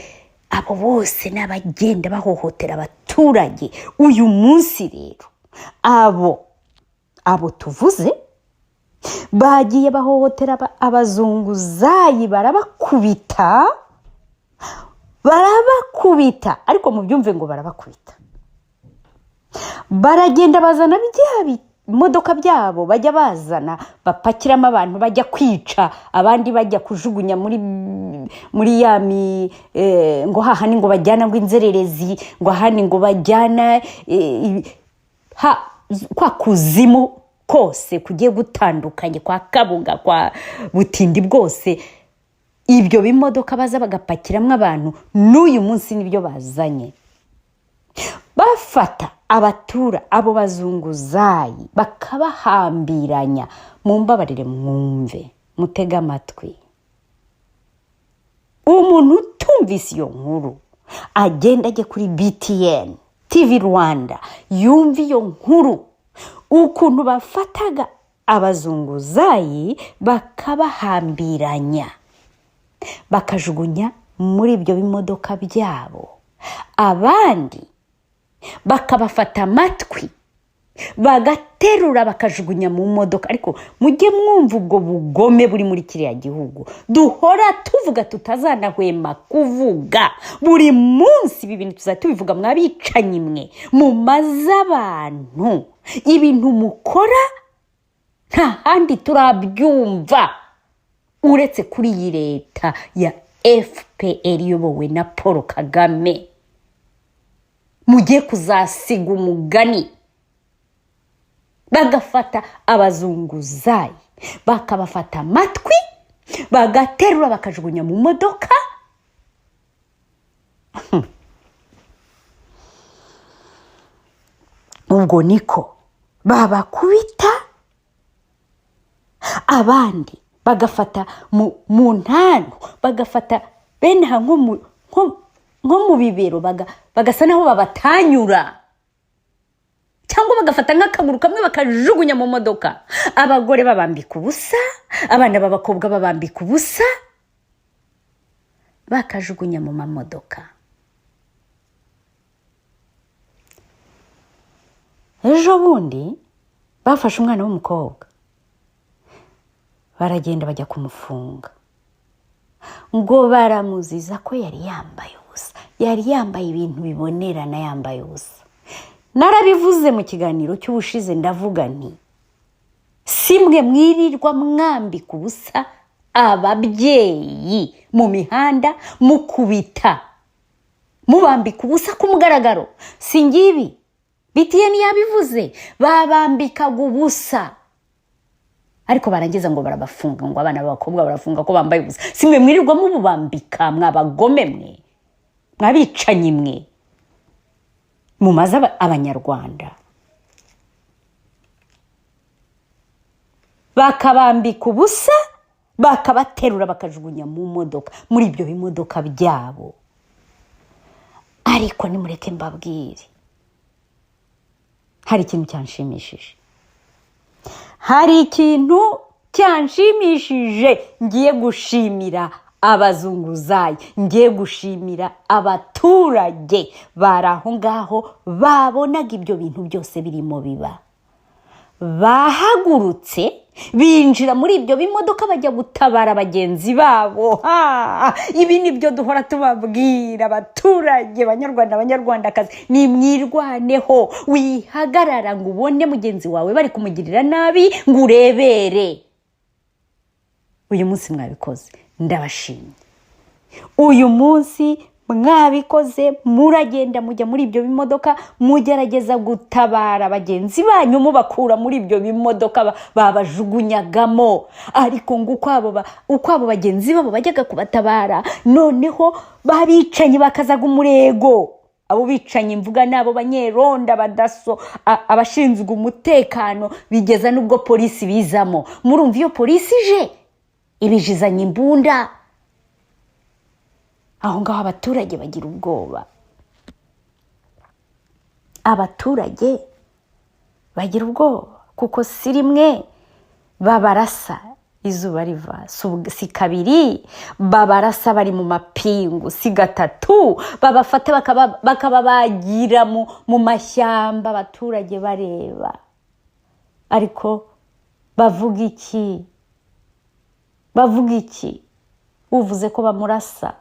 abo bose ni abagenda bahohotera abaturage. Uyu munsi rero abo tuvuze bagiye bahohotera abazunguzayi, barabakubita, barabakubita, ariko mubyumve ngo barabakubita, baragenda bazana bya bimodoka byabo bajya bazana bapakiramo abantu bajya kwica, abandi bajya kujugunya muri ya ngo hahandi ngo bajyana ngo inzererezi, ngo ahandi ngo bajyana kwa kuzimu kose kugiye gutandukanye, kwa Kabuga, kwa Butindi bwose. Ibyo bimodoka baza bagapakiramo abantu, n'uyu munsi nibyo bazanye, bafata abatura abo bazunguzayi bakabahambiranya. Mumbabarire mwumve, mutege amatwi. Umuntu utumvise iyo nkuru agenda ajye kuri BTN TV Rwanda yumve iyo nkuru, ukuntu bafataga abazunguzayi bakabahambiranya. Bakajugunya muri ibyo bimodoka byabo, abandi bakabafata amatwi, bagaterura, bakajugunya mu modoka. Ariko mujye mwumva ubwo bugome buri muri kiriya gihugu duhora tuvuga, tutazanahwema kuvuga buri munsi. Ibi bintu tuzajya tubivuga. Mwabicanyi mwe mumaze abantu, ibintu mukora nta handi turabyumva uretse kuri iyi leta ya FPR iyobowe na Paul Kagame. Mugiye kuzasiga umugani. Bagafata abazunguzayi, bakabafata amatwi, bagaterura, bakajugunya mu modoka. Ubwo niko babakubita, abandi bagafata mu ntanu, bagafata bene aha nko mu bibero, bagasa naho babatanyura, cyangwa bagafata nk'akaguru kamwe bakajugunya mu modoka. Abagore babambika ubusa, abana b'abakobwa babambika ubusa, bakajugunya mu mamodoka. Ejo bundi bafashe umwana w'umukobwa, baragenda bajya kumufunga, ngo baramuziza ko yari yambaye ubusa, yari yambaye ibintu bibonerana, yambaye ubusa. Narabivuze mu kiganiro cy'ubushize, ndavuga nti si mwe mwirirwa mwambika ubusa ababyeyi mu mihanda, mukubita, mubambika ubusa ku mugaragaro? Si ngibi BTN yabivuze, babambikaga ubusa, ariko barangiza ngo barabafunga, ngo abana b'abakobwa barafunga ko bambaye ubusa. Si mwe mwirirwa mububambika, mwabagome mwe, mwabicanyi mwe mumaze Abanyarwanda? Bakabambika ubusa, bakabaterura, bakajugunya mu modoka, muri ibyo bimodoka byabo. Ariko nimureke mbabwire, hari ikintu cyanshimishije, hari ikintu cyanshimishije. Ngiye gushimira abazunguzayi, ngiye gushimira abaturage bari aho ngaho babonaga ibyo bintu byose birimo biba, bahagurutse binjira muri ibyo bimodoka bajya gutabara bagenzi babo. Ha! Ibi ni byo duhora tubabwira abaturage, Banyarwanda, Banyarwandakazi: nimwirwaneho. Wihagarara ngo ubone mugenzi wawe bari kumugirira nabi ngo urebere. Uyu munsi mwabikoze, ndabashimye. Uyu munsi mwabikoze, muragenda mujya muri ibyo bimodoka, mugerageza gutabara bagenzi banyu, mubakura muri ibyo bimodoka babajugunyagamo. Ariko ngo uko abo bagenzi babo bajyaga kubatabara, noneho babicanyi bakazaga umurego. Abo bicanyi mvuga ni abo banyeronda, abadaso, abashinzwe umutekano, bigeza n'ubwo polisi bizamo. Murumva iyo polisi ije ibijizanye imbunda, aho ngaho abaturage bagira ubwoba, abaturage bagira ubwoba, kuko si rimwe babarasa izuba riva, si kabiri babarasa bari mu mapingu, si gatatu babafata bakababagira mu mashyamba abaturage bareba. Ariko bavuga iki? Bavuga iki? Uvuze ko bamurasa,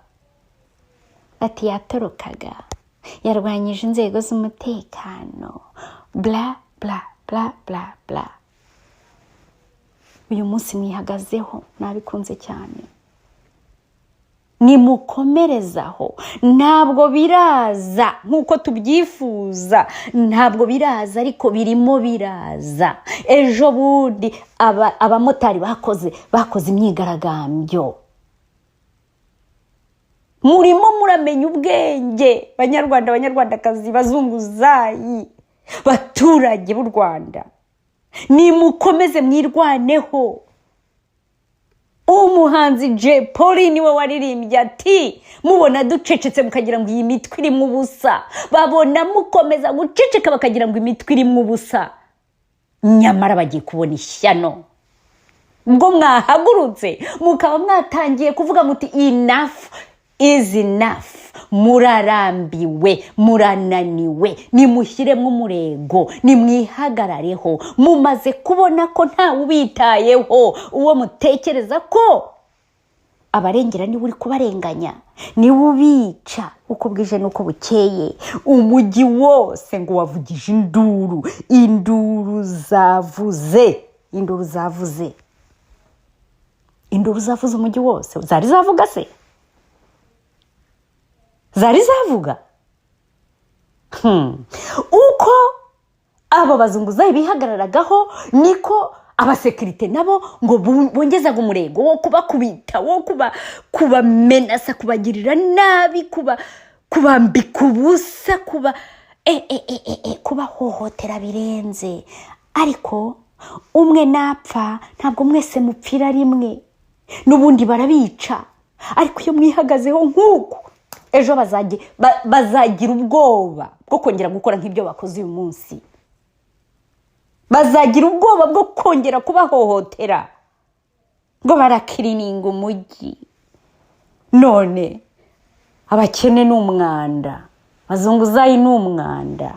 ati yatorokaga, yarwanyije inzego z'umutekano, bla bla bla bla bla. Uyu munsi mwihagazeho, nabikunze cyane, nimukomerezaho. Ntabwo biraza nk'uko tubyifuza, ntabwo biraza, ariko birimo biraza. Ejo bundi abamotari bakoze imyigaragambyo. Murimo muramenya ubwenge, Banyarwanda, Banyarwandakazi, bazunguzayi, baturage b'u Rwanda, nimukomeze mwirwaneho. Umuhanzi Jay Polly niwe waririmbye ati mubona ducecetse mukagira ngo iyi mitwe irimo ubusa. Babona mukomeza guceceka bakagira ngo imitwe irimo ubusa, nyamara bagiye kubona ishyano. Ubwo mwahagurutse, mukaba mwatangiye kuvuga muti "Enough is enough", murarambiwe, murananiwe, nimushyiremo umurego, nimwihagarareho. Mumaze kubona ko ntawe ubitayeho. Uwo mutekereza ko abarengera niwe uri kubarenganya, niwe ubica uko bwije n'uko bukeye. Umujyi wose ngo wavugije induru, induru zavuze, induru zavuze, induru zavuze umujyi wose. Zari zavuga se? Zari zavuga? Uko abo bazunguzayi bihagararagaho, niko abasekirite nabo ngo bongezaga umurego wo kubakubita, wo kubamenasa, kubagirira nabi, kubambika ubusa, kuba e, e, e, e, e, kubahohotera birenze. Ariko umwe napfa, ntabwo mwese mupfira rimwe, n'ubundi barabica. Ariko iyo mwihagazeho nk'uku, ejo bazagira ubwoba bwo kongera gukora nk'ibyo bakoze uyu munsi, bazagira ubwoba bwo kongera kubahohotera. Ngo barakirininga umujyi, none abakene ni umwanda, abazunguzayi ni umwanda,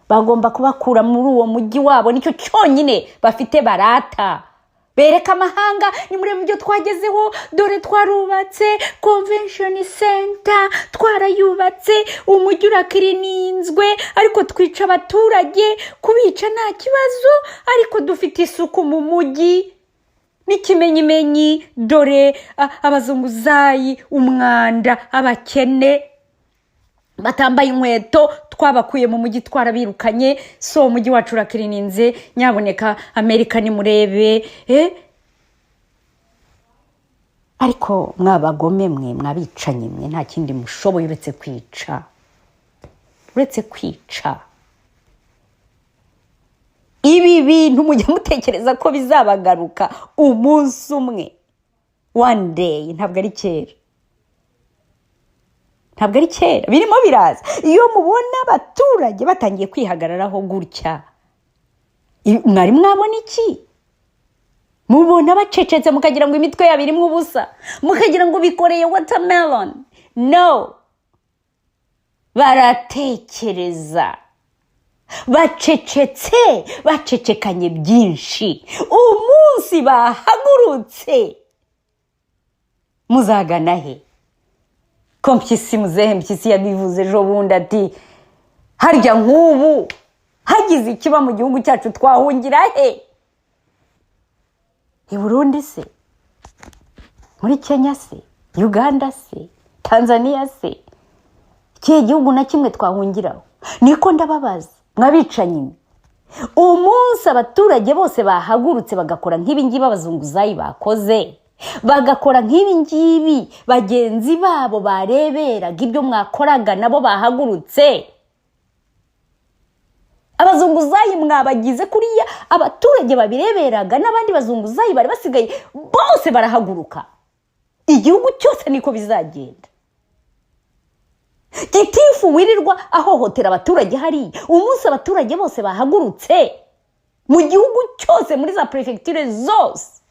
bagomba kubakura muri uwo mujyi wabo. Nicyo cyonyine bafite barata, bereka amahanga: "Nimurebe ibyo twagezeho, dore twarubatse convention center, twarayubatse, umujyi urakirininzwe, ariko twica abaturage. Kubica nta kibazo, ariko dufite isuku mu mujyi." N'ikimenyimenyi, dore abazunguzayi, umwanda, abakene batambaye inkweto, twabakuye mu mujyi, twarabirukanye. So umujyi wacu urakirininze, nyaboneka Amerika nimurebe." Ariko mwabagome mwe, mwabicanyi mwe, nta kindi mushoboye uretse kwica, uretse kwica. Ibi bintu mujya mutekereza ko bizabagaruka umunsi umwe? One day, ntabwo ari kera, ntabwo ari kera, birimo biraza. Iyo mubona abaturage batangiye kwihagararaho gutya, mwari mwabona iki? Mubona bacecetse, mukagira ngo imitwe yabo irimo ubusa, mukagira ngo bikoreye watermelon. No, baratekereza, bacecetse, bacecekanye byinshi. Umunsi bahagurutse, muzagana he? Ko Mpyisi, muzehe Mpyisi yabivuze ejo bundi, ati harya nk'ubu hagize ikiba mu gihugu cyacu, twahungira he? I Burundi se? Muri Kenya se? Uganda se? Tanzania se? Ikihe gihugu na kimwe twahungiraho? Niko ndababaza, mwabicanyi mwe. Umunsi abaturage bose bahagurutse, bagakora nk'ibi ngibi abazunguzayi bakoze, bagakora nk'ibi ngibi bagenzi babo bareberaga ibyo mwakoraga, nabo bahagurutse, abazunguzayi mwabagize kuriya, abaturage babireberaga n'abandi bazunguzayi bari basigaye bose barahaguruka, igihugu cyose niko bizagenda. Gitifu wirirwa ahohotera abaturage hariya, umunsi abaturage bose bahagurutse mu gihugu cyose, muri za perefegiture zose,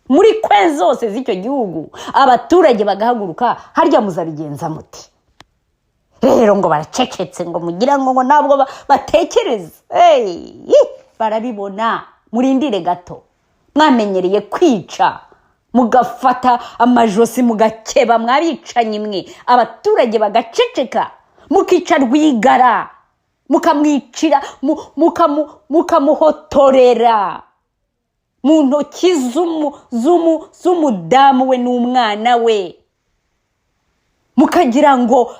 muri kwe zose z'icyo gihugu, abaturage bagahaguruka, harya muzabigenza muti? Rero ngo baracecetse, ngo mugira ngo ntabwo batekereza. Hey, barabibona. Murindire gato. Mwamenyereye kwica, mugafata amajosi, mugakeba, mwabicanyi mwe, abaturage bagaceceka, mukica Rwigara, mukamwicira, mukamuhotorera mu ntoki z'umudamu we n'umwana we, mukagira ngo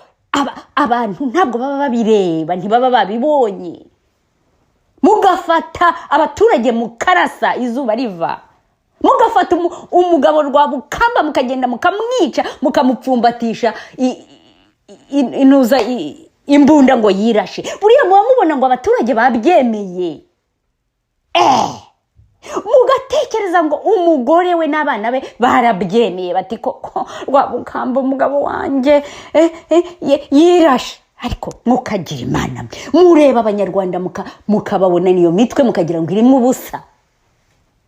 abantu ntabwo baba babireba, ntibaba babibonye. Mugafata abaturage mukarasa izuba riva, mugafata umugabo Rwabukamba, mukagenda mukamwica, mukamupfumbatisha inuza imbunda ngo yirashe. Buriya muba mubona ngo abaturage babyemeye? Mugatekereza ngo umugore we n'abana be barabyemeye, bati "Koko Rwabukamba umugabo wanjye yirashe." Ariko mukagira Imana mwe, mureba Abanyarwanda mukababona niyo mitwe, mukagira ngo irimo ubusa.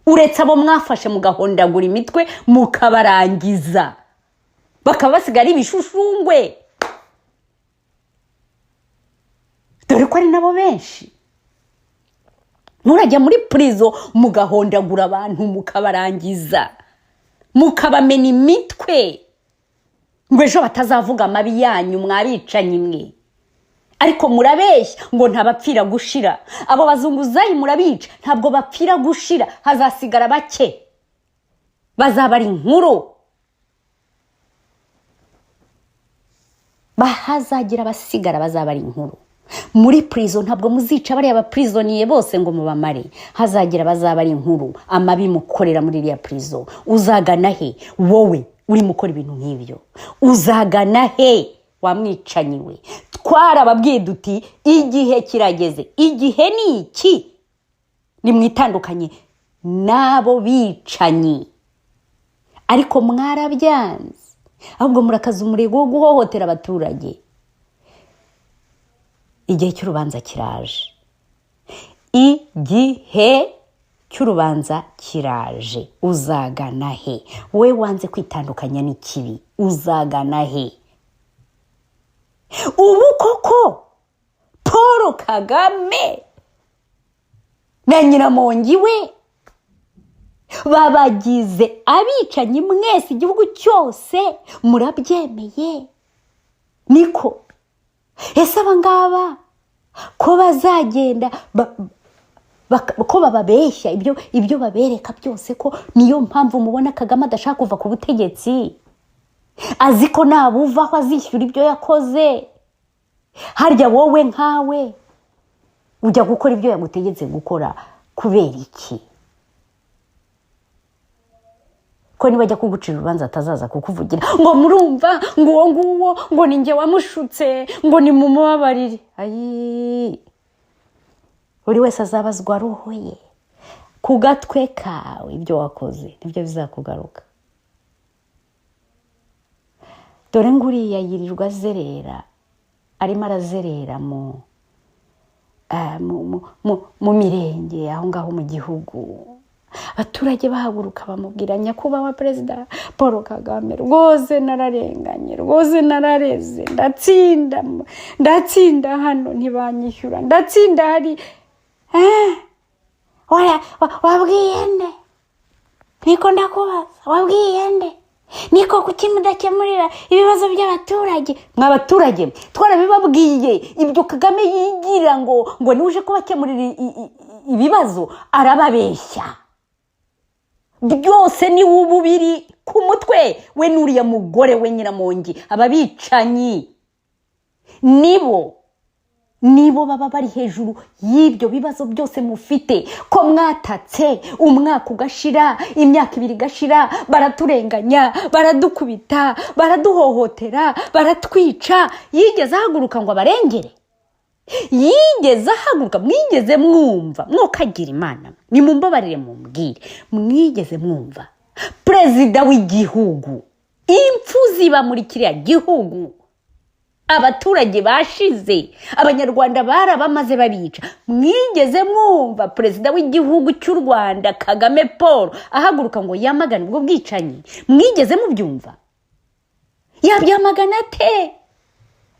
Uretse abo mwafashe mugahondagura imitwe mukabarangiza, bakaba basigara ibishushungwe, dore ko ari nabo benshi. Murajya muri purizo mugahondagura abantu mukabarangiza, mukabamena imitwe ngo ejo batazavuga amabi yanyu mwabicanyi mwe. Ariko murabeshya ngo ntabapfira gushira. Abo bazunguzayi murabica, ntabwo bapfira gushira, hazasigara bake bazaba ari inkuru, bahazagira abasigara bazaba ari inkuru. Muri prison ntabwo muzica bariya baprisoniye bose ngo mubamare, hazagira bazaba ari inkuru. Amabi mukorera muri iriya prison, uzagana he wowe urimo ukora ibintu nk'ibyo? Uzagana he wamwicanyi we? Twarababwiye duti igihe kirageze, igihe ni iki, nimwitandukanye n'abo bicanyi. Ariko mwarabyanze, ahubwo murakaza umurego wo guhohotera abaturage. Igihe cy'urubanza kiraje, igihe cy'urubanza kiraje. Uzagana he wowe wanze kwitandukanya n'ikibi? Uzagana he? Ubu koko Paul Kagame na Nyiramongi we babagize abicanyi mwese, igihugu cyose murabyemeye? Niko ese aba ngaba ko bazagenda ko bababeshya ibyo babereka byose, ko niyo mpamvu mubona Kagame adashaka kuva ku butegetsi, azi ko nabuvaho azishyura ibyo yakoze. Harya wowe nkawe ujya gukora ibyo yagutegetse gukora kubera iki? Ko niba ajya kugucira urubanza atazaza kukuvugira ngo murumva ngo uwo nguwo ngo ni njye wamushutse ngo ni mumubabarire. Ayi, buri wese azabazwa roho ye ku gatwe kawe, ibyo wakoze nibyo bizakugaruka. Dore nguriya yirirwa azerera, arimo arazerera mu mirenge aho ngaho mu gihugu. Abaturage bahaguruka bamubwira, nyakubahwa Perezida Paul Kagame, rwose nararenganye, rwose narareze, ndatsinda, ndatsinda hano ntibanyishyura, ndatsinda hari. Wabwiye nde? Niko ndakubaza, wabwiye nde? Niko kuki mudakemurira ibibazo by'abaturage? Mwa baturage twarabibabwiye, ibyo Kagame yigira ngo niwe uje kubakemurira ibibazo, arababeshya. Byose ni ubu biri ku mutwe we n'uriya mugore we Nyiramongi. Aba bicanyi nibo baba bari hejuru y'ibyo bibazo byose mufite. Ko mwatatse umwaka ugashira, imyaka ibiri igashira, baraturenganya, baradukubita, baraduhohotera, baratwica. Yigeze ahaguruka ngo abarengere? Yigeze ahaguruka? Mwigeze mwumva? Mwokagira Imana, nimumbabarire mumbwire, mwigeze mwumva perezida w'igihugu, impfu ziba muri kiriya gihugu, abaturage bashize, abanyarwanda barabamaze babica, mwigeze mwumva perezida w'igihugu cy'u Rwanda Kagame Paul ahaguruka ngo yamagane ubwo bwicanyi? Mwigeze mubyumva? Yabyamagana ate?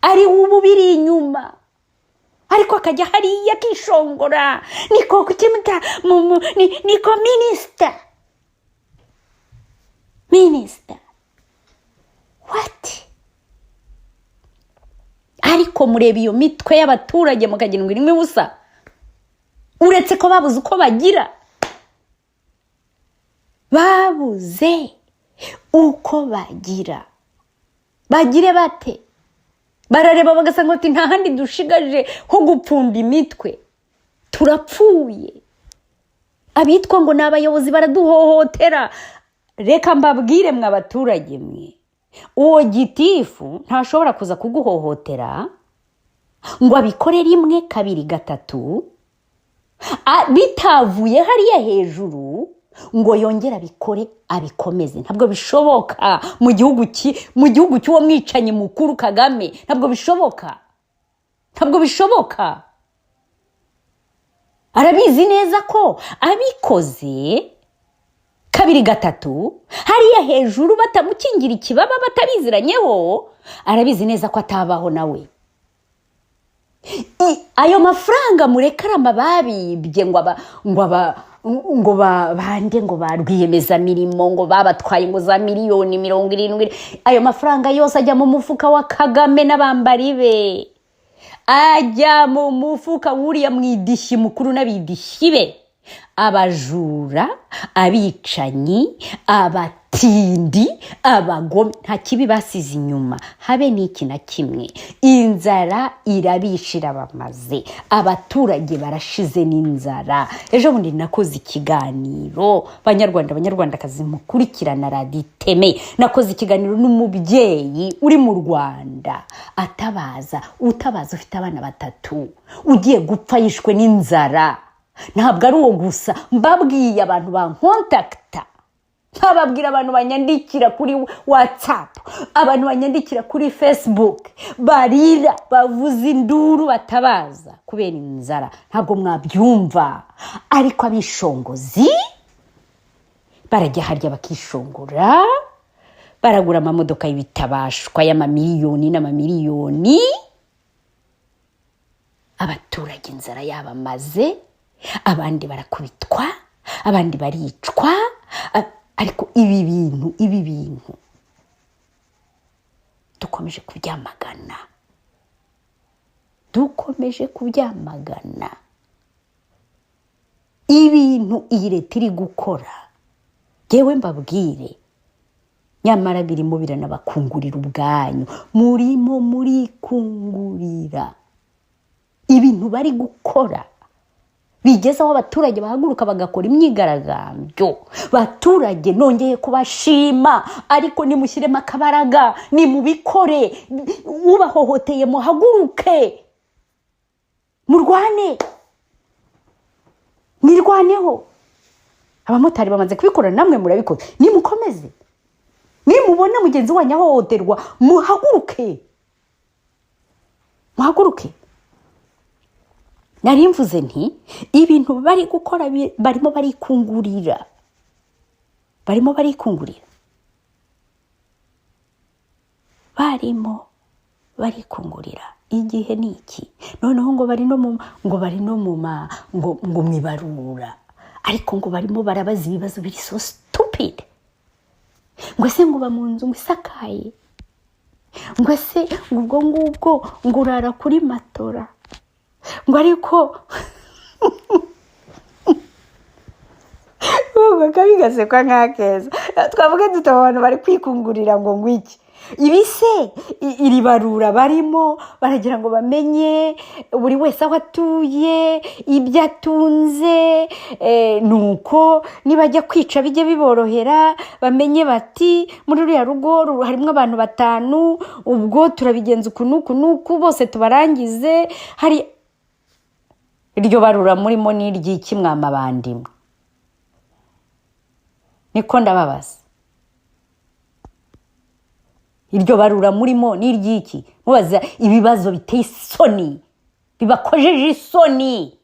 Ari ubu biri inyuma, ariko akajya hariya akishongora. Niko kukimuta niko minisita what? Ariko mureba iyo mitwe y'abaturage mukagira ngo irimo ubusa, uretse ko babuze uko bagira, babuze uko bagira, bagire bate? Barareba bagasanga bati nta handi dushigaje ho gupfunda imitwe, turapfuye. Abitwa ngo ni abayobozi baraduhohotera. Reka mbabwire mwe abaturage mwe, uwo gitifu ntashobora kuza kuguhohotera ngo abikore rimwe kabiri gatatu, bitavuye hariya hejuru ngo yongere abikore abikomeze. Ntabwo bishoboka mu gihugu cy'uwo mwicanyi mukuru Kagame, ntabwo bishoboka, ntabwo bishoboka. Arabizi neza ko abikoze Kabiri, gatatu, hariya hejuru batamukingira ikibaba, batabiziranyeho, arabizi neza ko atabaho nawe. Ayo mafaranga murekarama babibye ngo aba ngo aba ngo bande, ngo ba rwiyemezamirimo, ngo babatwaye ngo za miliyoni 70, ayo mafaranga yose ajya mu mufuka wa Kagame n'abambari be, ajya mu mufuka w'uriya mwidishyi mukuru n'abidishyi be, abajura, abicanyi, abatindi, abagome. Nta kibi basize inyuma, habe n'iki na kimwe. Inzara irabishira, bamaze abaturage barashize n'inzara. Ejo bundi nakoze ikiganiro, Banyarwanda, Banyarwandakazi mukurikirana Radiyo Iteme, nakoze ikiganiro n'umubyeyi uri mu Rwanda atabaza, utabaza, ufite abana batatu, ugiye gupfa yishwe n'inzara. Ntabwo ari uwo gusa. Mbabwiye abantu bankontakita, nkababwira abantu banyandikira kuri WhatsApp, abantu banyandikira kuri Facebook, barira, bavuza induru, batabaza kubera inzara, ntabwo mwabyumva. Ariko abishongozi barajya harya bakishongora, baragura amamodoka y'ibitabashwa y'amamiliyoni n'amamiliyoni, abaturage inzara yabamaze, abandi barakubitwa, abandi baricwa. Ariko ibi bintu dukomeje kubyamagana, dukomeje kubyamagana. Ibintu iyi leta iri gukora, yewe mbabwire, nyamara birimo biranabakungurira ubwanyu, murimo murikungurira. Ibintu bari gukora bigeze aho abaturage bahaguruka bagakora imyigaragambyo. Baturage, nongeye kubashima, ariko nimushyiremo akabaraga, nimubikore. Ubahohoteye muhaguruke murwane, mwirwaneho. Abamotari bamaze kubikora, namwe murabikora, nimukomeze. Nimubona mugenzi wanyu ahohoterwa, muhaguruke, muhaguruke. Nari mvuze nti ibintu bari gukora barimo barikungurira, barimo barikungurira, barimo barikungurira. Igihe ni iki. Noneho ngo bari no mu ma ngo mu ibarura, ariko ngo barimo barabaza ibibazo biri so stupid, ngo ese ngo uba mu nzu ngo isakaye, ngo ese ngo ubwo ngubwo ngo urara kuri matora, ngo ariko bigasekwa nk'akeza. Twavuga duta abantu bari kwikungurira ngo ngwiki ibi se? Iri barura barimo baragira ngo bamenye buri wese aho atuye, ibyo atunze, nuko nibajya kwica bijye biborohera, bamenye bati muri ruriya rugo harimo abantu batanu, ubwo turabigenza uku n'uku n'uku, bose tubarangize. Hari iryo barura murimo ni iry'iki, mwamabandimwe? Niko ndababaza, iryo barura murimo ni iry'iki, mubaza ibibazo biteye isoni, bibakojeje isoni?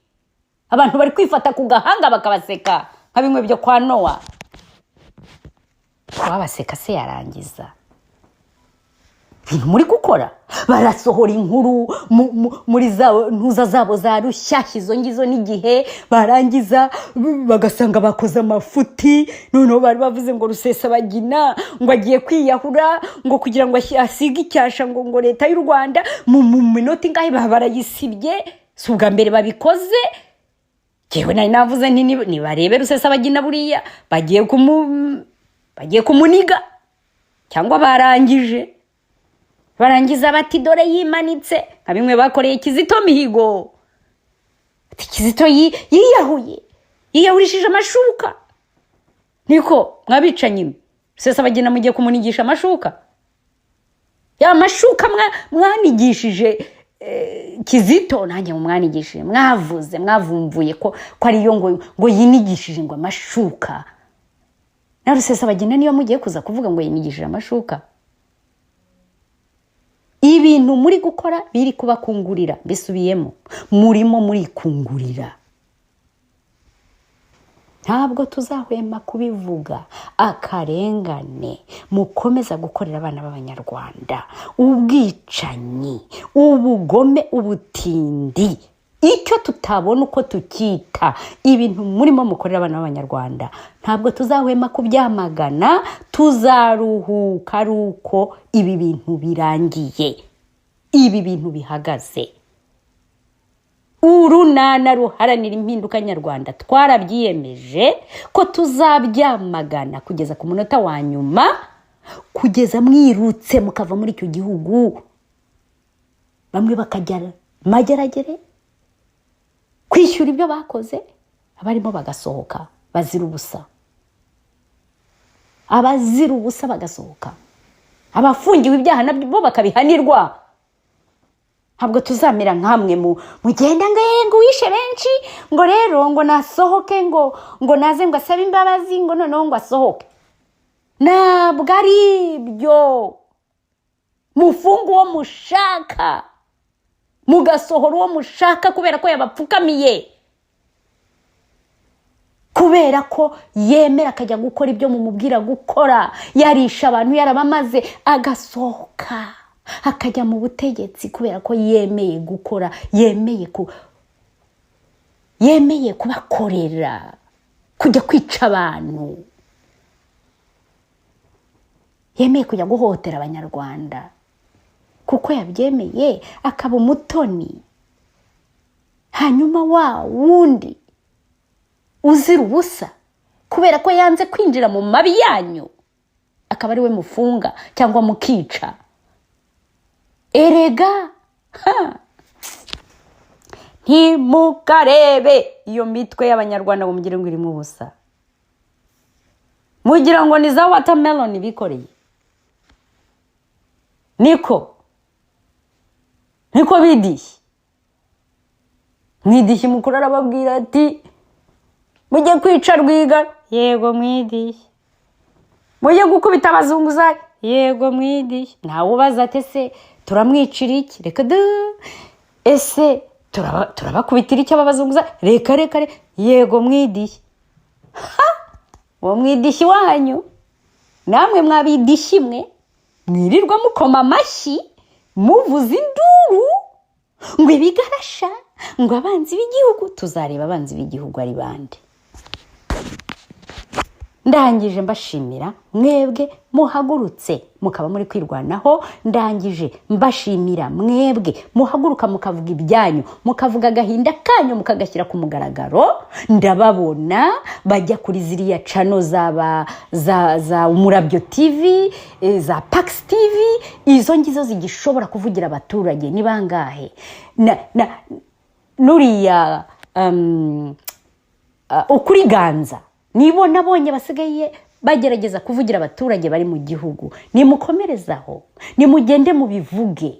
Abantu bari kwifata ku gahanga bakabaseka nka bimwe byo kwa Nowa. Wabaseka se yarangiza? Ibintu muri gukora, barasohora inkuru muri za ntuza zabo za Rushyashya, izo ngizo n'igihe barangiza bagasanga bakoze amafuti. Noneho bari bavuze ngo Rusesabagina ngo agiye kwiyahura, ngo kugira ngo asige icyasha ngo leta y'u Rwanda, mu minota ingahe baba barayisibye. Si ubwa mbere babikoze. Yewe, nari navuze nti nibarebe Rusesabagina, buriya bagiye kumuniga cyangwa barangije. Barangiza bati dore yimanitse, nka bimwe bakoreye Kizito Mihigo, ati Kizito yiyahuye, yiyahurishije amashuka. Niko mwabicanyi mwe, Rusesabagina mugiye kumunigisha amashuka, ya mashuka mwanigishije Kizito. Nanjye mwanigishije, mwavuze, mwavumvuye ko ariyo ngo yinigishije ngo amashuka. Na Rusesabagina niyo mugiye kuza kuvuga ngo yinigishije amashuka. Ibintu muri gukora biri kubakungurira, mbisubiyemo, murimo murikungurira. Ntabwo tuzahwema kubivuga. Akarengane mukomeza gukorera abana b'Abanyarwanda, ubwicanyi, ubugome, ubutindi, icyo tutabona uko tukita, ibintu murimo mukorera abana b'Abanyarwanda, ntabwo tuzahwema kubyamagana. Tuzaruhuka ari uko ibi bintu birangiye, ibi bintu bihagaze. Urunana Ruharanira Impinduka Nyarwanda twarabyiyemeje ko tuzabyamagana kugeza ku munota wa nyuma, kugeza mwirutse mukava muri icyo gihugu, bamwe bakajya Mageragere kwishyura ibyo bakoze, abarimo bagasohoka bazira ubusa, abazira ubusa bagasohoka, abafungiwe ibyaha nabyo bo bakabihanirwa. Ntabwo tuzamera nkamwe mu mugenda ngo ngo wishe benshi, ngo rero ngo nasohoke, ngo naze ngo asabe imbabazi, ngo noneho ngo asohoke. Ntabwo ari ibyo. Mufunga uwo mushaka, mugasohora uwo mushaka kubera ko yabapfukamiye, kubera ko yemera akajya gukora ibyo mumubwira gukora, yarisha abantu, yarabamaze, agasohoka akajya mu butegetsi kubera ko yemeye gukora, yemeye kubakorera, kujya kwica abantu, yemeye kujya guhohotera Abanyarwanda kuko yabyemeye, akaba umutoni. Hanyuma wa wundi uzira ubusa kubera ko yanze kwinjira mu mabi yanyu, akaba ari we mufunga cyangwa mukica. Erega ntimukarebe iyo mitwe y'Abanyarwanda ngo mugire ngo irimo ubusa, mugira ngo ni za watermelon bikoreye. Niko bidishye. Mwidishyi mukuru arababwira ati: "Mujye kwica Rwigara." "Yego mwidishyi." "Mujye gukubita abazunguzayi." "Yego mwidishyi." Ntawe ubaza ati: "Ese turamwicira iki?" Reka de. "Ese turabakubitira iki aba bazunguzayi?" "Reka reka reka." "Yego mwidishyi." Uwo mwidishyi wanyu, namwe mwabidishyi mwe mwirirwa mukoma amashyi, muvuza induru ngo ibigarasha, ngo abanzi b'igihugu, tuzareba abanzi b'igihugu ari bande. Ndangije mbashimira mwebwe muhagurutse mukaba muri kwirwanaho. Ndangije mbashimira mwebwe muhaguruka mukavuga ibyanyu, mukavuga agahinda kanyu, mukagashyira ku mugaragaro. Ndababona bajya kuri ziriya channel za Umurabyo TV, za Pax TV, izo ngizo zigishobora kuvugira abaturage ni bangahe? Nuriya Ukuri Ganza, nibo nabonye basigaye bagerageza kuvugira abaturage bari mu gihugu. Nimukomerezaho, nimugende mubivuge.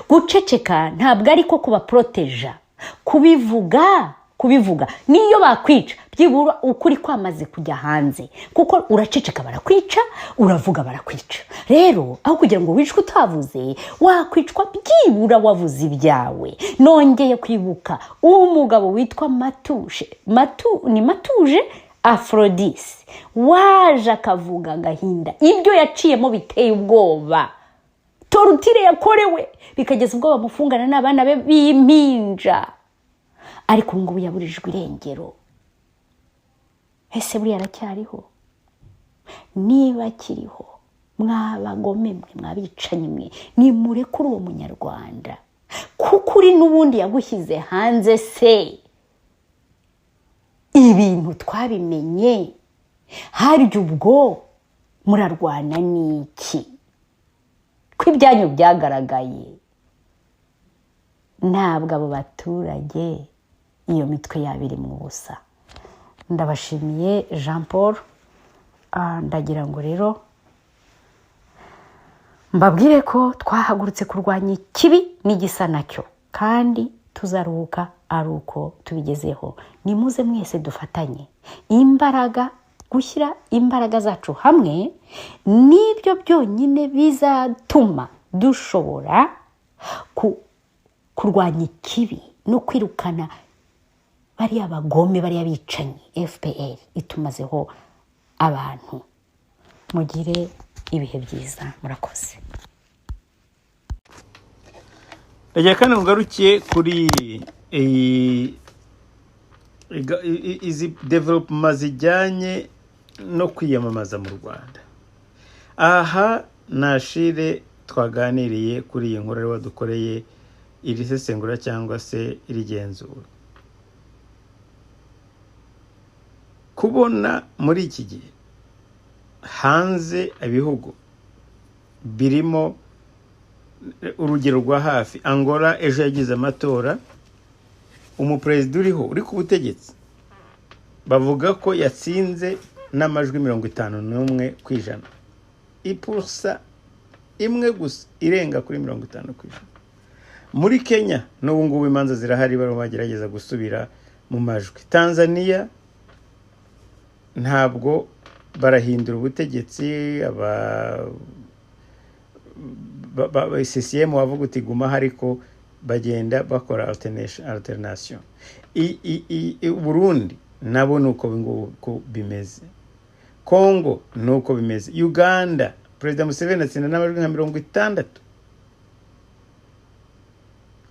Guceceka ntabwo ari ko kubaporoteja. Kubivuga niyo bakwica, byibura ukuri kwamaze kujya hanze, kuko uraceceka barakwica, uravuga barakwica. Rero aho kugira ngo wicwe utavuze, wakwicwa byibura wavuze ibyawe. Nongeye kwibuka umugabo witwa Matushe, ni Matuje Aphrodis, waje akavuga agahinda, ibyo yaciyemo biteye ubwoba, torture yakorewe, bikageza ubwo bamufungana n'abana be b'impinja, ariko ubu ngubu yaburijwe irengero. Ese buriya aracyariho? Niba akiriho, mwabagome mwe, mwabicanyi mwe, nimurekure uwo Munyarwanda, kuko uri n'ubundi yagushyize hanze. Se ibintu twabimenye, harya ubwo murarwana n'iki ko ibyanyu byagaragaye? Ntabwo abo baturage iyo mitwe yabo iri mu busa. Ndabashimiye Jean Paul. Ndagira ngo rero mbabwire ko twahagurutse kurwanya ikibi n'igisa nacyo, kandi tuzaruhuka ari uko tubigezeho. Nimuze mwese dufatanye imbaraga, gushyira imbaraga zacu hamwe nibyo byonyine bizatuma dushobora kurwanya ikibi no kwirukana. Bariya bagome, bariya bicanyi, FPR itumazeho abantu. Mugire ibihe byiza, murakoze. Reka kandi ngarukiye kuri iyi izi development zijyanye no kwiyamamaza mu Rwanda. Aha nashire twaganiriye kuri iyi nkuru wadukoreye iri sesengura cyangwa se iri genzura. Kubona muri iki gihe hanze ibihugu birimo urugero rwa hafi, Angola ejo yagize amatora, umuperezida uriho uri ku butegetsi bavuga ko yatsinze n'amajwi 51%, ipusa imwe gusa irenga kuri 50%. Muri Kenya n'ubu ngubu imanza zirahari, barimo bagerageza gusubira mu majwi. Tanzania ntabwo barahindura ubutegetsi, aba CCM wavuga uti guma, ariko bagenda bakora alternation. Burundi nabo nuko nguko bimeze, Congo nuko bimeze, Uganda Perezida Museveni atsinda n'amajwi nka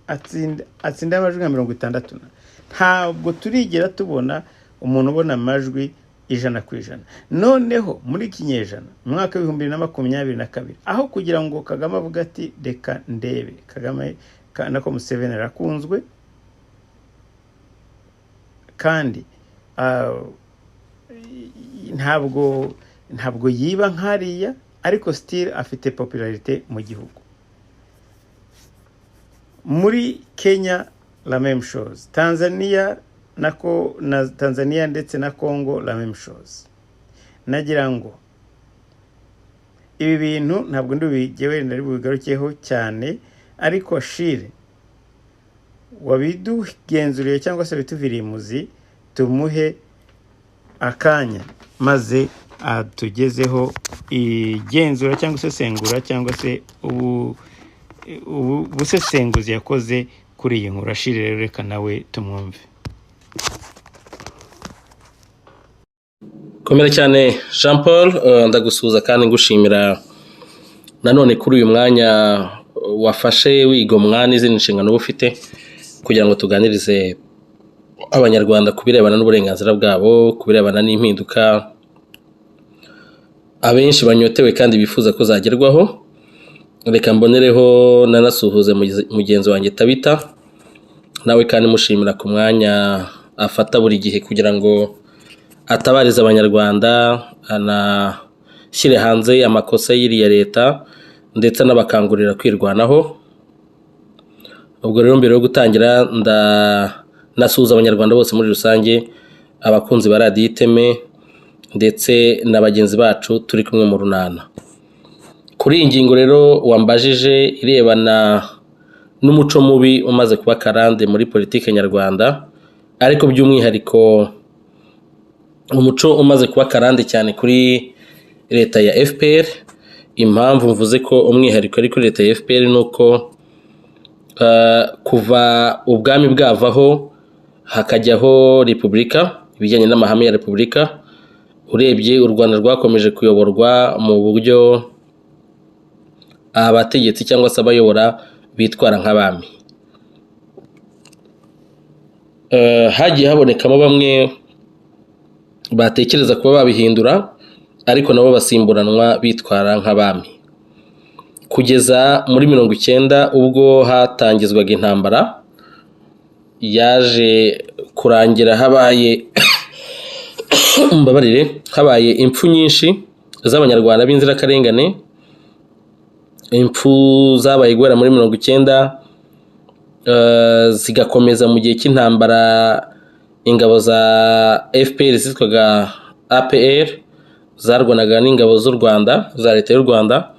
60, atsinda amajwi nka 60. Ntabwo turigera tubona umuntu ubona amajwi 100%. Noneho muri kinyejana mu mwaka wa 2022, aho kugira ngo Kagame avuga ati reka ndebe, Kagame nako Museveni arakunzwe kandi ntabwo yiba nkariya, ariko still afite popularité mu gihugu. Muri Kenya la même chose, Tanzania nako na Tanzania ndetse na Congo la même chose. Nagira ngo ibi bintu ntabwo ndubigewe ndari bubigarukeho cyane, ariko Shire wabidugenzuriye cyangwa se bituviriye imuzi, tumuhe akanya maze atugezeho igenzura cyangwa isesengura cyangwa se ubusesenguzi yakoze kuri iyi nkuru. Ashire rero reka nawe tumwumve. Komera cyane Jean Paul, ndagusuhuza kandi ngushimira nanone kuri uyu mwanya wafashe wigomwa n'izindi nshingano uba ufite kugira ngo tuganirize abanyarwanda ku birebana n'uburenganzira bwabo, ku birebana n'impinduka abenshi banyotewe kandi bifuza ko zagerwaho. Reka mbonereho nanasuhuze mugenzi wanjye Tabita, nawe kandi mushimira ku mwanya afata buri gihe kugira ngo atabarize abanyarwanda, anashyire hanze amakosa y'iriya leta ndetse anabakangurira kwirwanaho. Ubwo rero mbere yo gutangira nasuhuza abanyarwanda bose muri rusange, abakunzi ba radiyo Iteme ndetse na bagenzi bacu turi kumwe mu runana. Kuri iyi ngingo rero wambajije irebana n'umuco mubi umaze kuba karande muri politike nyarwanda, ariko by'umwihariko umuco umaze kuba karande cyane kuri leta ya FPR. Impamvu mvuze ko umwihariko ari kuri leta ya FPR ni uko kuva ubwami bwavaho hakajyaho repubulika, ibijyanye n'amahame ya repubulika, urebye u Rwanda rwakomeje kuyoborwa mu buryo abategetsi cyangwa se abayobora bitwara nk'abami. Hagiye habonekamo bamwe batekereza kuba babihindura, ariko nabo basimburanwa bitwara nk'abami, kugeza muri 90 ubwo hatangizwaga intambara yaje kurangira habaye mbabarire, habaye impfu nyinshi z'abanyarwanda b'inzirakarengane. Impfu zabaye guhera muri 90 zigakomeza mu gihe cy'intambara ingabo za FPR zitwaga APR zarwanaga n'ingabo z'u Rwanda za leta y'u Rwanda,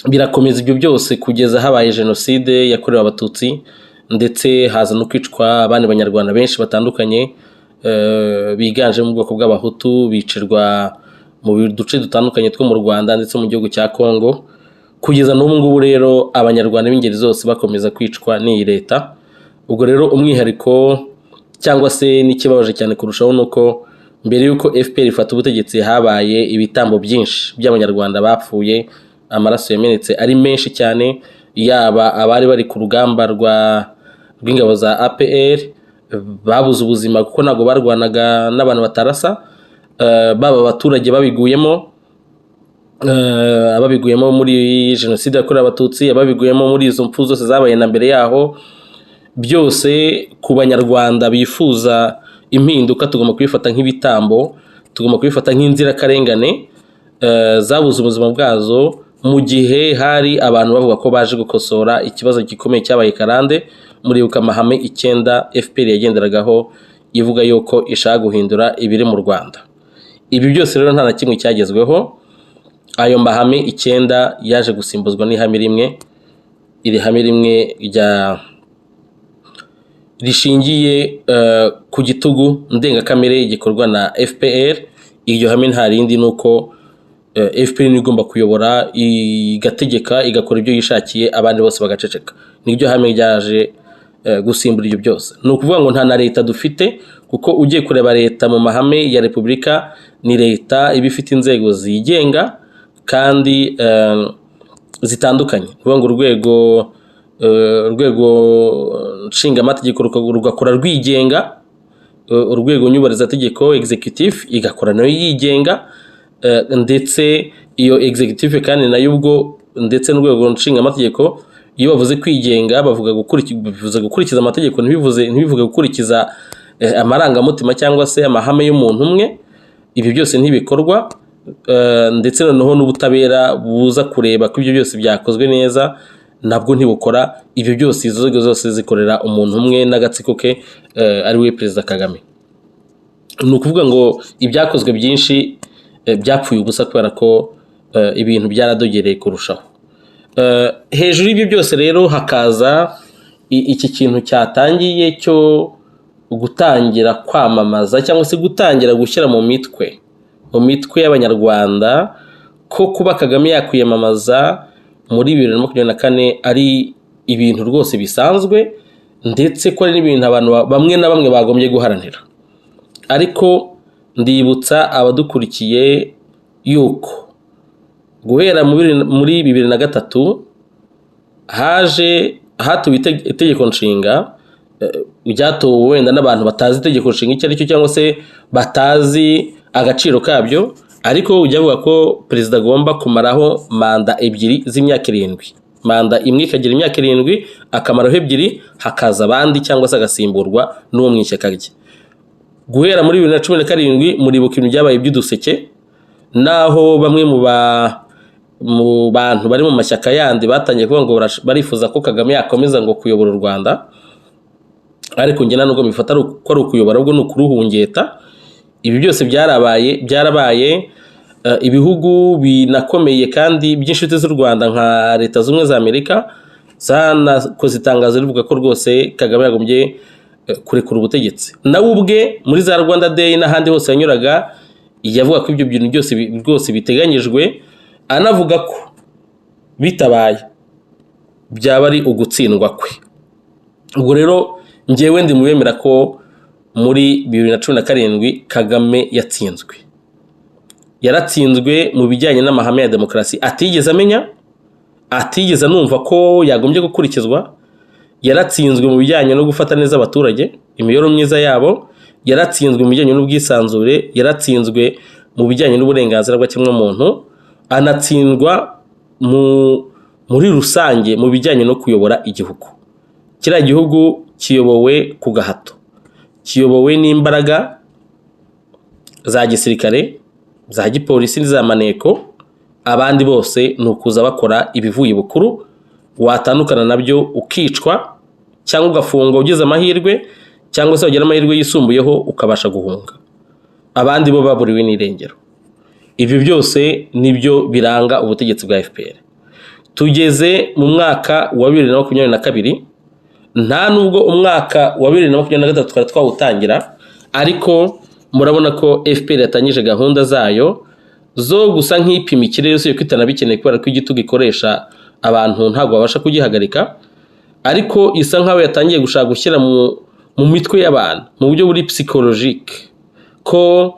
birakomeza ibyo byose kugeza habaye jenoside yakorewe abatutsi, ndetse haza no kwicwa abandi banyarwanda benshi batandukanye biganjemo ubwoko bw'abahutu, bicirwa mu duce dutandukanye two mu Rwanda ndetse mu gihugu cya Congo. Kugeza n'ubu ngubu rero abanyarwanda b'ingeri zose bakomeza kwicwa n'iyi leta. Ubwo rero umwihariko Cyangwa se n'ikibabaje cyane kurushaho ni uko mbere y'uko FPR ifata ubutegetsi habaye ibitambo byinshi by'Abanyarwanda bapfuye, amaraso yamenetse ari menshi cyane, yaba abari bari ku rugamba rw'ingabo za APR babuze ubuzima kuko ntabwo barwanaga n'abantu batarasa, baba abaturage babiguyemo, ababiguyemo muri Jenoside yakorewe Abatutsi, ababiguyemo muri izo mpfu zose zabaye na mbere yaho. Byose ku Banyarwanda bifuza impinduka tugomba kubifata nk'ibitambo, tugomba kubifata nk'inzirakarengane zabuze ubuzima bwazo, mu gihe hari abantu bavuga ko baje gukosora ikibazo gikomeye cyabaye karande. Muribuka amahame 9 FPR yagenderagaho ivuga yuko ishaka guhindura ibiri mu Rwanda. Ibi byose rero nta na kimwe cyagezweho. Ayo mahame 9 yaje gusimbuzwa n'ihame rimwe, iri hame rimwe rya rishingiye ku gitugu ndengakamere gikorwa na FPR. Iryo hame nta rindi ni uko FPR niyo igomba kuyobora, igategeka, igakora ibyo yishakiye, abandi bose bagaceceka. Niryo hame ryaje gusimbura ibyo byose. Ni ukuvuga ngo nta na leta dufite, kuko ugiye kureba leta mu mahame ya repubulika ni leta iba ifite inzego zigenga kandi zitandukanye. Ni ukuvuga ngo urwego nshingamategeko rugakora rwigenga, urwego nyubahirizategeko executive igakora nayo yigenga, ndetse iyo executive kandi nayo ubwo ndetse n'urwego nshingamategeko, iyo bavuze kwigenga bavuga bivuze gukurikiza amategeko, ntibivuge gukurikiza amarangamutima cyangwa se amahame y'umuntu umwe. Ibi byose ntibikorwa, ndetse noneho n'ubutabera buza kureba ko ibyo byose byakozwe neza nabwo ntibukora. Ibyo byose, izo nzego zose zikorera umuntu umwe n'agatsiko ke, ari we Perezida Kagame. Ni ukuvuga ngo ibyakozwe byinshi byapfuye ubusa kubera ko ibintu byaradogereye kurushaho. Hejuru y'ibyo byose rero hakaza iki kintu cyatangiye cyo gutangira kwamamaza cyangwa se gutangira gushyira mu mitwe y'Abanyarwanda ko kuba Kagame yakwiyamamaza muri 2024 ari ibintu rwose bisanzwe, ndetse ko ari n'ibintu abantu bamwe na bamwe bagombye guharanira. Ariko ndibutsa abadukurikiye yuko guhera muri 2003 haje hatuwe itegeko nshinga, ryatowe wenda n'abantu batazi itegeko nshinga icyo ari cyo cyangwa se batazi agaciro kabyo, ariko ujya avuga ko perezida agomba kumaraho manda 2 z'imyaka 7, manda imwe ikagira imyaka 7, akamaraho 2 hakaza abandi cyangwa se agasimburwa n'uwo mu ishyaka rye. Guhera muri 2017 muribuka ibintu byabaye by'uduseke, naho bamwe mu bantu bari mu mashyaka yandi batangiye kuvuga ngo barifuza ko Kagame yakomeza ngo kuyobora u Rwanda, ariko njye nubwo mbifata ko ari ukuyobora, ahubwo ni ukuruhungeta. Ibi byose byarabaye, ibihugu binakomeye kandi by'inshuti z'u Rwanda nka Leta Zunze Ubumwe za Amerika zanakoze itangazo rivuga ko rwose Kagame yagombye kurekura ubutegetsi. Nawe ubwe muri za Rwanda Day n'ahandi hose yanyuraga yavuga ko ibyo bintu byose rwose biteganyijwe, anavuga ko bitabaye byaba ari ugutsindwa kwe. Ubwo rero njyewe ndi mu bemera ko muri 2017 Kagame yatsinzwe. Yaratsinzwe mu bijyanye n'amahame ya demokarasi atigeze amenya, atigeze anumva ko yagombye gukurikizwa. Yaratsinzwe mu bijyanye no gufata neza abaturage, imibereho myiza yabo. Yaratsinzwe mu bijyanye n'ubwisanzure, yaratsinzwe mu bijyanye n'uburenganzira bwa kiremwamuntu, anatsindwa muri rusange mu bijyanye no kuyobora igihugu. Kiriya gihugu kiyobowe ku gahato, kiyobowe n'imbaraga za gisirikare, za gipolisi n'iza maneko. Abandi bose ni ukuza bakora ibivuye ibukuru, watandukana nabyo ukicwa cyangwa ugafungwa ugize amahirwe, cyangwa se wagira amahirwe yisumbuyeho ukabasha guhunga. Abandi bo baburiwe n'irengero. Ibi byose nibyo biranga ubutegetsi bwa FPR. Tugeze mu mwaka wa 2022, nta nubwo umwaka wa 2023 twari twawutangira, ariko murabona ko FPR yatangije gahunda zayo zo gusa nk'ipima ikirere, usibye ko itanabikeneye kubera ko igitugu ikoresha abantu ntabwo babasha kugihagarika, ariko isa nkaho yatangiye gushaka gushyira mu mitwe y'abantu mu buryo buri psychologique ko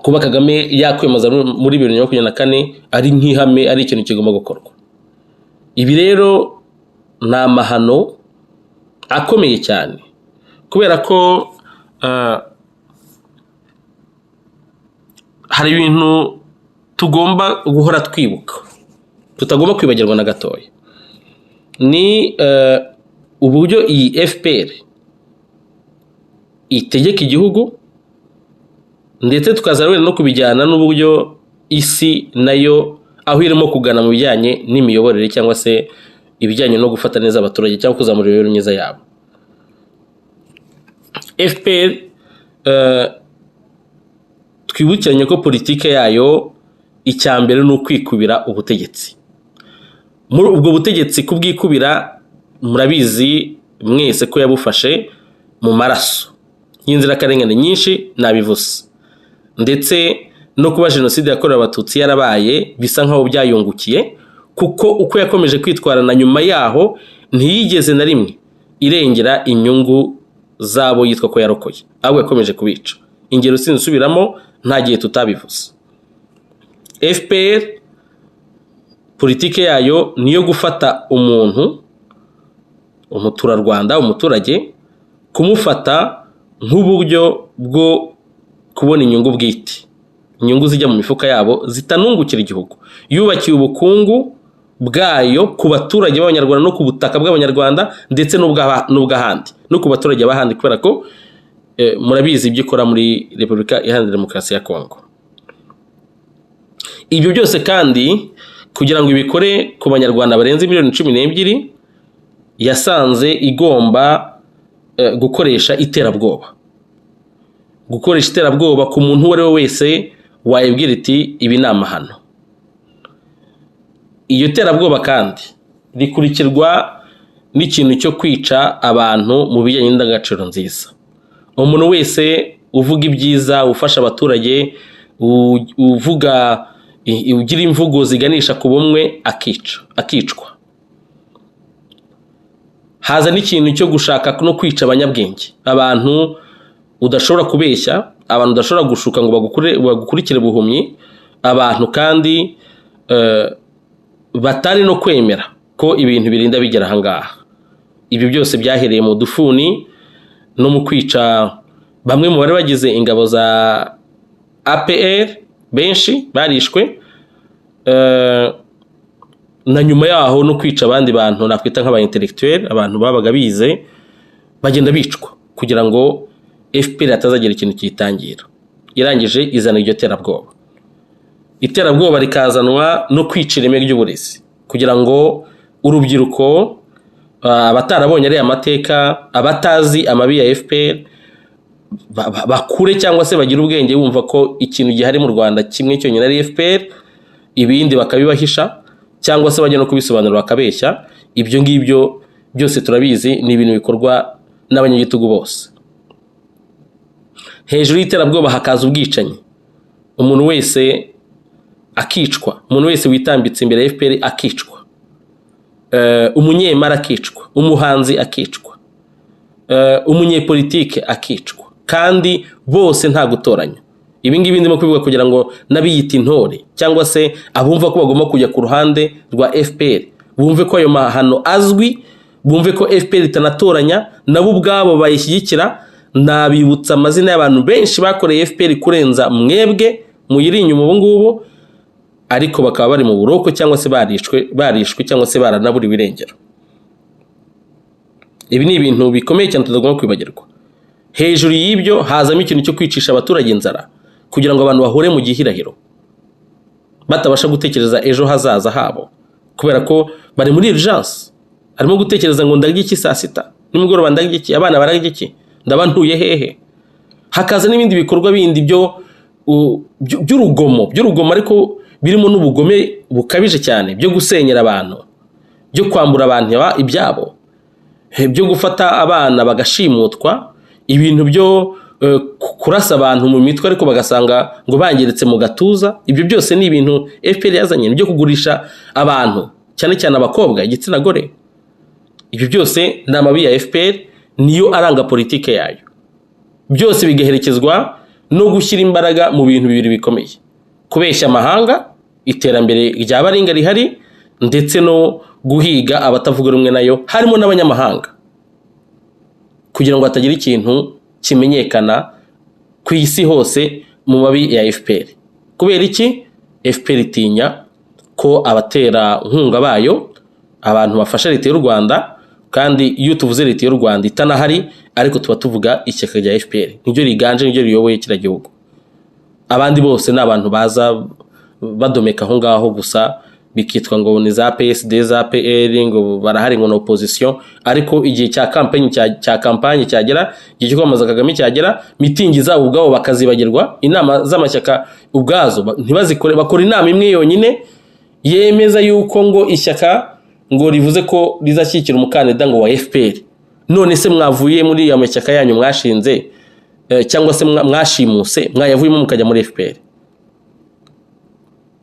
kuba Kagame yakwemeza muri 2024 ari nk'ihame, ari ikintu kigomba gukorwa. Ibi rero ni amahano akomeye cyane, kubera ko hari ibintu tugomba guhora twibuka, tutagomba kwibagirwa na gatoya. Ni uburyo iyi FPR itegeka igihugu, ndetse tukaza wenda no kubijyana n'uburyo isi nayo aho irimo kugana mu bijyanye n'imiyoborere, cyangwa se ibijyanye no gufata neza abaturage cyangwa kuzamura imibereho myiza yabo. FPR, twibukiranye ko politike yayo icya mbere ni ukwikubira ubutegetsi. Muri ubwo butegetsi kubwikubira, murabizi mwese ko yabufashe mu maraso y'inzirakarengane nyinshi, nabivuze, ndetse no kuba jenoside yakorewe Abatutsi yarabaye bisa nkaho byayungukiye, kuko uko yakomeje kwitwara na nyuma yaho ntiyigeze na rimwe irengera inyungu zabo yitwa ko yarokoye, ahubwo yakomeje kubica. Ingero sinsubiramo, nta gihe tutabivuze. FPR politike yayo niyo gufata umuntu, umuturarwanda, umuturage, kumufata nk'uburyo bwo kubona inyungu bwite, inyungu zijya mu mifuka yabo zitanungukira igihugu. Yubakiye ubukungu bwayo ku baturage b'Abanyarwanda no ku butaka bw'Abanyarwanda, ndetse n'ubw'ahandi, no ku baturage b'ahandi, kubera ko murabizi ibyo ikora muri Repubulika Iharanira Demokarasi ya Kongo. Ibyo byose kandi kugira ngo ibikore ku Banyarwanda barenze miliyoni 12, yasanze igomba gukoresha iterabwoba, gukoresha iterabwoba ku muntu uwo ari we wese wayibwira iti ibi ni amahano. Iyo terabwoba kandi rikurikirwa n'ikintu cyo kwica abantu mu bijyanye n'indangagaciro nziza. Umuntu wese uvuga ibyiza, ufasha abaturage, uvuga, ugira imvugo ziganisha ku bumwe, akica, akicwa. Haza n'ikintu cyo gushaka no kwica abanyabwenge, abantu udashobora kubeshya, abantu udashobora gushuka ngo bagukurikire buhumyi, abantu kandi batari no kwemera ko ibintu birinda bigera ahangaha. Ibyo byose byahereye mu dufuni no mu kwica bamwe mu bari bagize ingabo za APR, benshi barishwe, na nyuma yaho no kwica abandi bantu nakwita nk'aba intellectuel, abantu babaga bize, bagenda bicwa kugira ngo FPR hatazagira ikintu kiyitangira. Irangije izana iryo terabwoba, iterabwoba rikazanwa no kwica ireme ry'uburezi, kugira ngo urubyiruko, abatarabonye ariya mateka, abatazi amabi ya FPR, bakure cyangwa se bagire ubwenge bumva ko ikintu gihari mu Rwanda kimwe cyonyine ari FPR, ibindi bakabibahisha cyangwa se bajya no kubisobanura bakabeshya. Ibyo ngibyo byose turabizi, ni ibintu bikorwa n'abanyagitugu bose. Hejuru y'iterabwoba hakaza ubwicanyi, umuntu wese akicwa, umuntu wese witambitse imbere ya FPR akicwa, umunyemari akicwa, umuhanzi akicwa, umunyepolitike akicwa, kandi bose nta gutoranya. Ibi ngibi ndimo kubivuga kugira ngo n'abiyita intore cyangwa se abumva ko bagomba kujya ku ruhande rwa FPR bumve ko ayo mahano azwi, bumve ko FPR itanatoranya, nabo ubwabo bayishyigikira. Nabibutsa amazina y'abantu benshi bakoreye FPR kurenza mwebwe muyiri inyuma ubu ngubu, ariko bakaba bari mu buroko cyangwa se barishwe cyangwa se baranaburiwe irengero. Ibi ni ibintu bikomeye cyane tutagomba kwibagirwa. Hejuru y'ibyo hazamo ikintu cyo kwicisha abaturage inzara, kugira ngo abantu bahure mu gihirahiro batabasha gutekereza ejo hazaza habo, kubera ko bari muri urgence. Arimo gutekereza ngo ndarya iki saa sita, nimugoroba ndarya iki, abana bararya iki, ndaba ntuye hehe. Hakaza n'ibindi bikorwa bindi by'urugomo ariko birimo n'ubugome bukabije cyane, byo gusenyera abantu, byo kwambura abantu ibyabo, byo gufata abana bagashimutwa, ibintu byo kurasa abantu mu mitwe ariko bagasanga ngo bangiritse mu gatuza. Ibyo byose ni ibintu FPR yazanye, byo kugurisha abantu cyane cyane abakobwa, igitsina gore. Ibyo byose ni amabi ya FPR. Niyo aranga politike yayo. Byose bigaherekezwa no gushyira imbaraga mu bintu bibiri bikomeye: kubeshya amahanga iterambere rya baringa rihari, ndetse no guhiga abatavuga rumwe nayo, harimo n'abanyamahanga, kugira ngo hatagira ikintu kimenyekana ku isi hose mu mabi ya FPR. Kubera iki? FPR itinya ko abatera nkunga bayo, abantu bafasha leta y'u Rwanda, kandi iyo tuvuze leta y'u Rwanda itanahari, ariko tuba tuvuga ishyaka rya FPR, niryo riganje, niryo riyoboye kiriya gihugu. Abandi bose ni abantu baza badomeka aho ngaho gusa, bikitwa ngo ni za PSD, za PL, ngo barahari, ngo ni opposition. Ariko igihe cya campaign cya campagne cyagera, igihe cyo kwamamaza Kagame cyagera, mitingi zabo ubwabo bakazibagirwa, inama z'amashyaka ubwazo ntibazikore. Bakora inama imwe yonyine yemeza yuko ngo ishyaka ngo rivuze ko rizashyigikira umukandida ngo wa FPR. None se mwavuye muri ya mashyaka yanyu mwashinze, cyangwa se mwashimuse, mwayavuyemo mukajya muri FPR?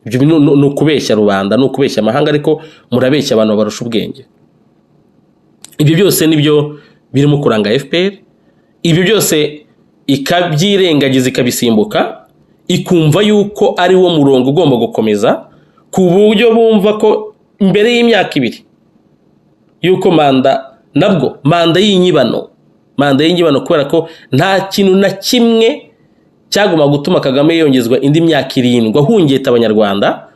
Ibyo bintu ni ukubeshya rubanda, ni ukubeshya amahanga, ariko murabeshya abantu babarusha ubwenge. Ibyo byose nibyo birimo kuranga FPR. Ibyo byose ikabyirengagiza, ikabisimbuka, ikumva yuko ari wo murongo ugomba gukomeza, ku buryo bumva ko mbere y'imyaka 2 yuko manda, nabwo manda y'inyibano, manda y'inyibano, kubera ko nta kintu na kimwe cyagomba gutuma Kagame yongezwa indi myaka 7 ahungeta Abanyarwanda.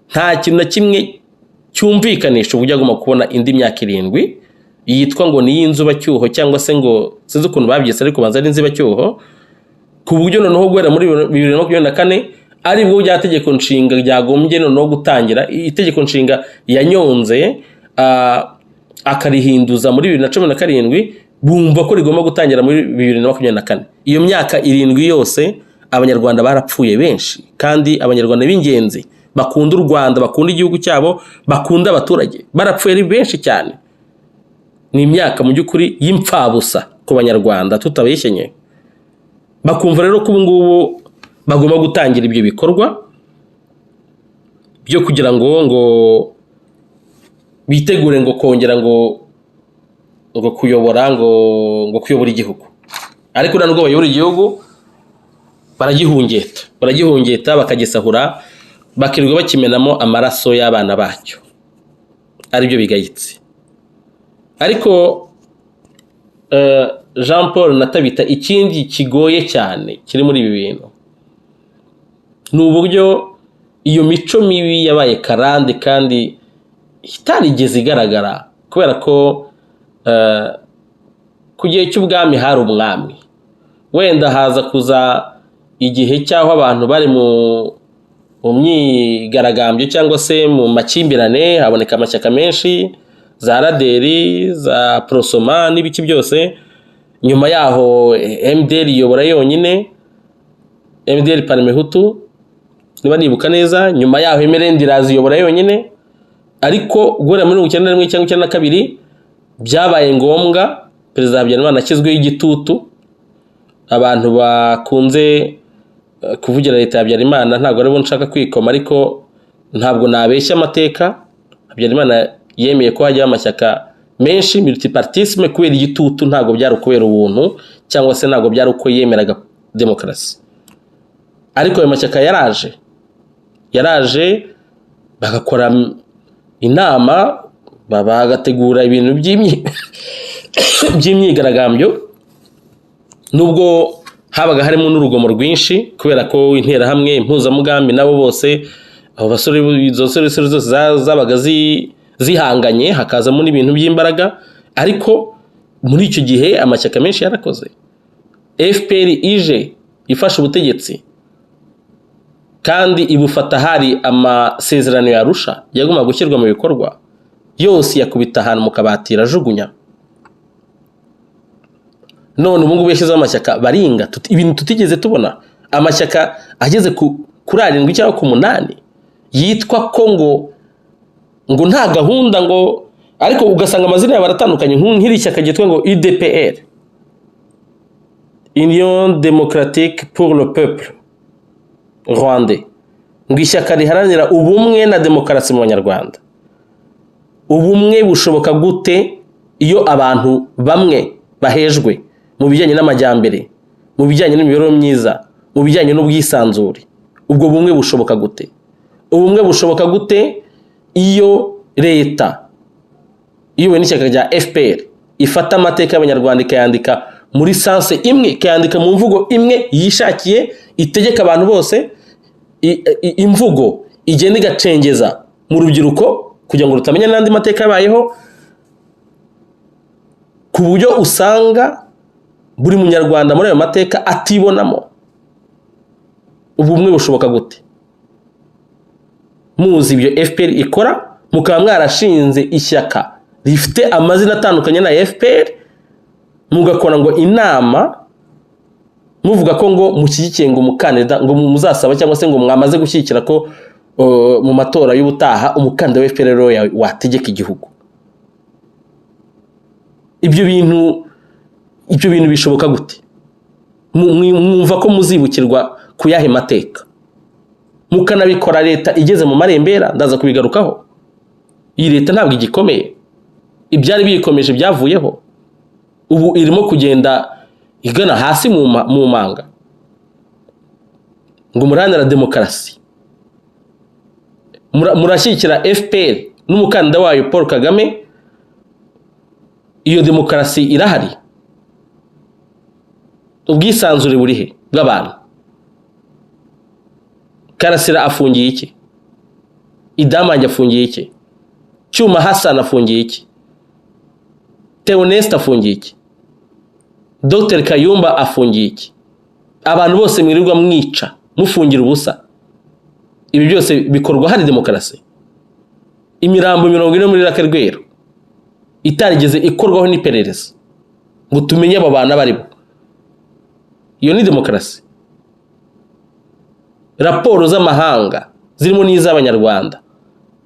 Nta kintu na kimwe cyumvikanisha uburyo agomba kubona indi myaka 7 yitwa ngo ni iy'inzubacyuho, cyangwa se ngo sinzi ukuntu babyise, ariko banza ari inzibacyuho, ku buryo noneho guhera muri 2024 aribwo rya tegeko nshinga ryagombye noneho gutangira. Itegeko nshinga yanyonze akarihinduza muri 2017, bumva ko rigomba gutangira muri 2024. Iyo myaka 7 yose Abanyarwanda barapfuye benshi, kandi Abanyarwanda b'ingenzi bakunda u Rwanda, bakunda igihugu cyabo, bakunda abaturage, barapfuye ari benshi cyane. Ni imyaka mu by'ukuri y'impfabusa ku Banyarwanda, tutabeshyenye. Bakumva rero ko ubu ngubu bagomba gutangira ibyo bikorwa byo kugira ngo bitegure ngo kongera ngo kuyobora, ngo kuyobora igihugu. Ariko nubwo bayobora igihugu, baragihungeta, baragihungeta, bakagisahura, bakirirwa bakimenamo amaraso y'abana bacyo, aribyo bigayitse. Ariko Jean Paul na Tabita, ikindi kigoye cyane kiri muri ibi bintu ni uburyo iyo mico mibi yabaye karande kandi itarigeze igaragara, kubera ko ku gihe cy'ubwami hari umwami. Wenda haza kuza igihe cy'aho abantu bari mu myigaragambyo cyangwa se mu makimbirane, haboneka amashyaka menshi, za Raderi, za Aprosoma n'ibiki byose. Nyuma yaho MDR iyobora yonyine, MDR Parmehutu niba nibuka neza. Nyuma yaho MRND iraza iyobora yonyine. Ariko guhera muri 91 cyangwa 92 byabaye ngombwa, Perezida Habyarimana ashyizweho igitutu. Abantu bakunze kuvugira leta ya Habyarimana, ntabwo aribo nshaka kwikoma, ariko ntabwo nabeshya amateka. Habyarimana yemeye ko hajyaho amashyaka menshi, multipartisme, kubera igitutu. Ntabwo byari ukubera ubuntu, cyangwa se ntabwo byari uko yemeraga demokarasi. Ariko ayo mashyaka yaraje, bagakora inama, bagategura ibintu by'imyigaragambyo, nubwo habaga harimo n'urugomo rwinshi, kubera ko Interahamwe, Impuzamugambi, nabo bose abo basore, izo nsoresore zose zabaga zihanganye, hakazamo n'ibintu by'imbaraga. Ariko muri icyo gihe amashyaka menshi yarakoze. FPR ije ifashe ubutegetsi kandi ibufata hari amasezerano ya Arusha yagombaga gushyirwa mu bikorwa, yose yakubita ahantu mu kabati irajugunya. None ubu ngubu yashyizeho amashyaka baringa, ibintu tutigeze tubona, amashyaka ageze kuri arindwi cyangwa ku munani, yitwa ko ngo nta gahunda, ngo ariko ugasanga amazina yabo aratandukanye, nk'iri shyaka ryitwa ngo UDPR, Union Démocratique pour le Peuple Rwandais, ngo ishyaka riharanira ubumwe na demokarasi mu Banyarwanda. Ubumwe bushoboka gute? Iyo abantu bamwe bahejwe mu bijyanye n'amajyambere, mu bijyanye n'imibereho myiza, mu bijyanye n'ubwisanzure, ubwo bumwe bushoboka gute? Ubumwe bushoboka gute iyo leta iyobowe n'ishyaka rya FPR ifata amateka y'Abanyarwanda ikayandika muri sens imwe, ikayandika mu mvugo imwe yishakiye, itegeka abantu bose, imvugo igenda igacengeza mu rubyiruko kugira ngo rutamenya n'andi mateka yabayeho, ku buryo usanga buri munyarwanda muri ayo mateka atibonamo? Ubumwe bushoboka gute muzi ibyo FPR ikora, mukaba mwarashinze ishyaka rifite amazina atandukanye na FPR, mugakora ngo inama muvuga ko ngo mushyigikiye ngo umukandida, ngo muzasaba cyangwa se ngo mwamaze gushyigikira ko mu matora y'ubutaha umukandida wa FPR rero wategeka igihugu? Ibyo bintu bishoboka gute? Mwumva ko muzibukirwa ku yahe mateka, mukanabikora leta igeze mu marembera? Ndaza kubigarukaho. Iyi leta ntabwo igikomeye, ibyari biyikomeje byavuyeho, ubu irimo kugenda igana hasi mu manga. Ngo muharanira demokarasi, murashyigikira FPR n'umukandida wayo Paul Kagame. Iyo demokarasi irahari? Ubwisanzure burihe bw'abantu? Karasira afungiye iki? Idamange afungiye iki? Cyuma Hassan afungiye iki? Theoneste afungiye iki? Dr Kayumba afungiye iki? Abantu bose mwirirwa mwica, mufungira ubusa, ibi byose bikorwa hari demokarasi? Imirambo 40 muri Lac Rweru itarigeze ikorwaho n'iperereza ngo tumenye abo bantu abo ari bo, iyo ni demokarasi? Raporo z'amahanga zirimo n'iz'Abanyarwanda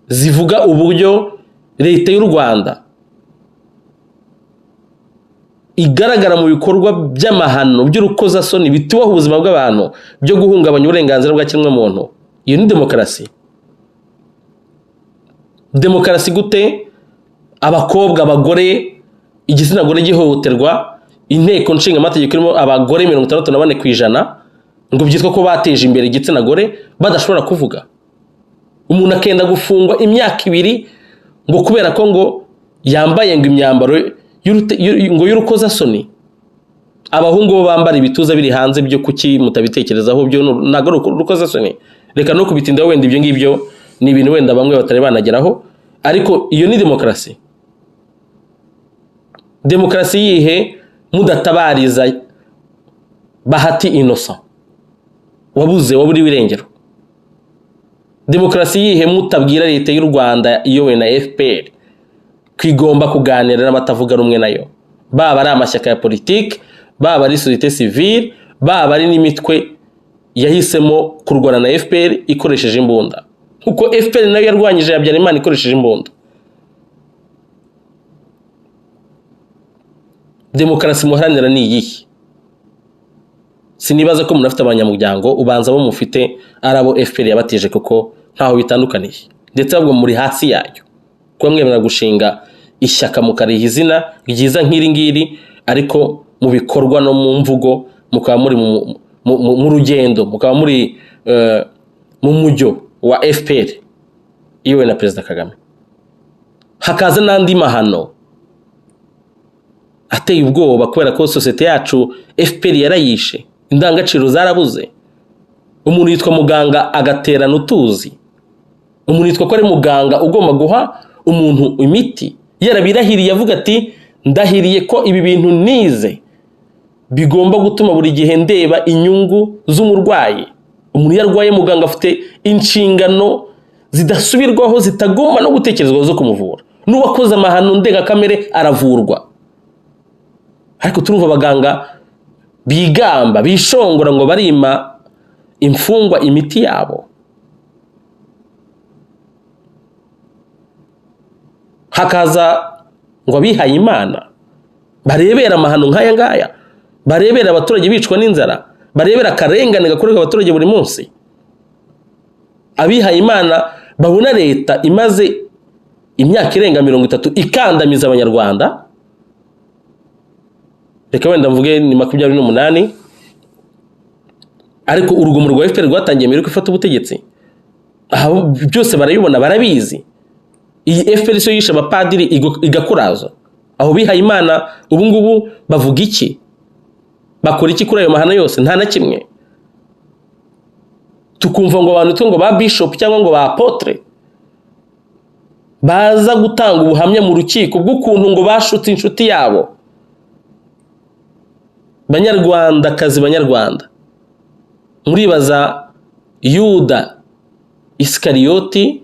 zivuga uburyo leta y'u Rwanda igaragara mu bikorwa by'amahano, by'urukozasoni, bitubaha ubuzima bw'abantu, byo guhungabanya uburenganzira bwa kiremwamuntu, iyo ni demokarasi? Demokarasi gute abakobwa, abagore, igitsina gore gihohoterwa, inteko nshinga amategeko irimo abagore 64%, ngo byitwa ko bateje imbere igitsina gore, badashobora kuvuga? Umuntu akenda gufungwa imyaka 2 ngo kubera ko ngo yambaye ngo imyambaro ngo y'urukozasoni. Abahungu bo bambara ibituza biri hanze, byo kuki mutabitekerezaho? Byo ntabwo ari urukozasoni? Reka no kubitindaho, wenda ibyo ngibyo ni ibintu wenda bamwe batari banageraho, ariko iyo ni demokarasi? Demokarasi yihe mudatabariza Bahati Innocent wabuze, waburiwe irengero? Demokarasi yihe mutabwira leta y'u Rwanda iyobowe na FPR ko igomba kuganira n'abatavuga rumwe nayo, baba ari amashyaka ya politiki, baba ari société civile, baba ari n'imitwe yahisemo kurwana na FPR ikoresheje imbunda, kuko FPR nayo yarwanyije Habyarimana ikoresheje imbunda? Demokarasi muharanira ni iyihe? Sinibaza ko munafite abanyamuryango, ubanza abo mufite ari abo FPR yabateje, kuko ntaho bitandukaniye, ndetse ahubwo muri hasi yayo, kuba mwemera gushinga ishyaka mukariha izina ryiza nk'iri ngiri, ariko mu bikorwa no mu mvugo mukaba muri mu rugendo, mukaba muri mu mujyo wa FPR iyobowe na Perezida Kagame. Hakaza n'andi mahano ateye ubwoba, kubera ko sosiyete yacu FPR yarayishe, indangagaciro zarabuze. Umuntu yitwa muganga agaterana utuzi. Umuntu yitwa ko ari muganga ugomba guha umuntu imiti, yarabirahiriye, avuga ati: "Ndahiriye ko ibi bintu nize bigomba gutuma buri gihe ndeba inyungu z'umurwayi." Umuntu iyo arwaye, muganga afite inshingano zidasubirwaho, zitagomba no gutekerezwaho, zo kumuvura. N'uwakoze amahano ndengakamere aravurwa. Ariko turumva abaganga bigamba, bishongora ngo barima imfungwa imiti yabo. Hakaza ngo abihaye Imana barebera amahano nk'aya ngaya, barebera abaturage bicwa n'inzara, barebera akarengane gakorerwa abaturage buri munsi. Abihaye Imana babona leta imaze imyaka irenga 30 ikandamiza Abanyarwanda. Reka wenda mvuge ni 28, ariko urugomo rwa FPR rwatangiye mbere yuko ifata ubutegetsi. Aha byose barabibona, barabizi. Iyi FPR siyo yishe abapadiri igakurazo. Aho bihaye Imana ubu ngubu bavuga iki? Bakora iki kuri ayo mahano yose? Nta na kimwe. Tukumva ngo abantu twe ngo ba bishop cyangwa ngo ba apotre baza gutanga ubuhamya mu rukiko bw'ukuntu ngo bashutse inshuti yabo. Banyarwanda kazi, Banyarwanda, muribaza Yuda Isikariyoti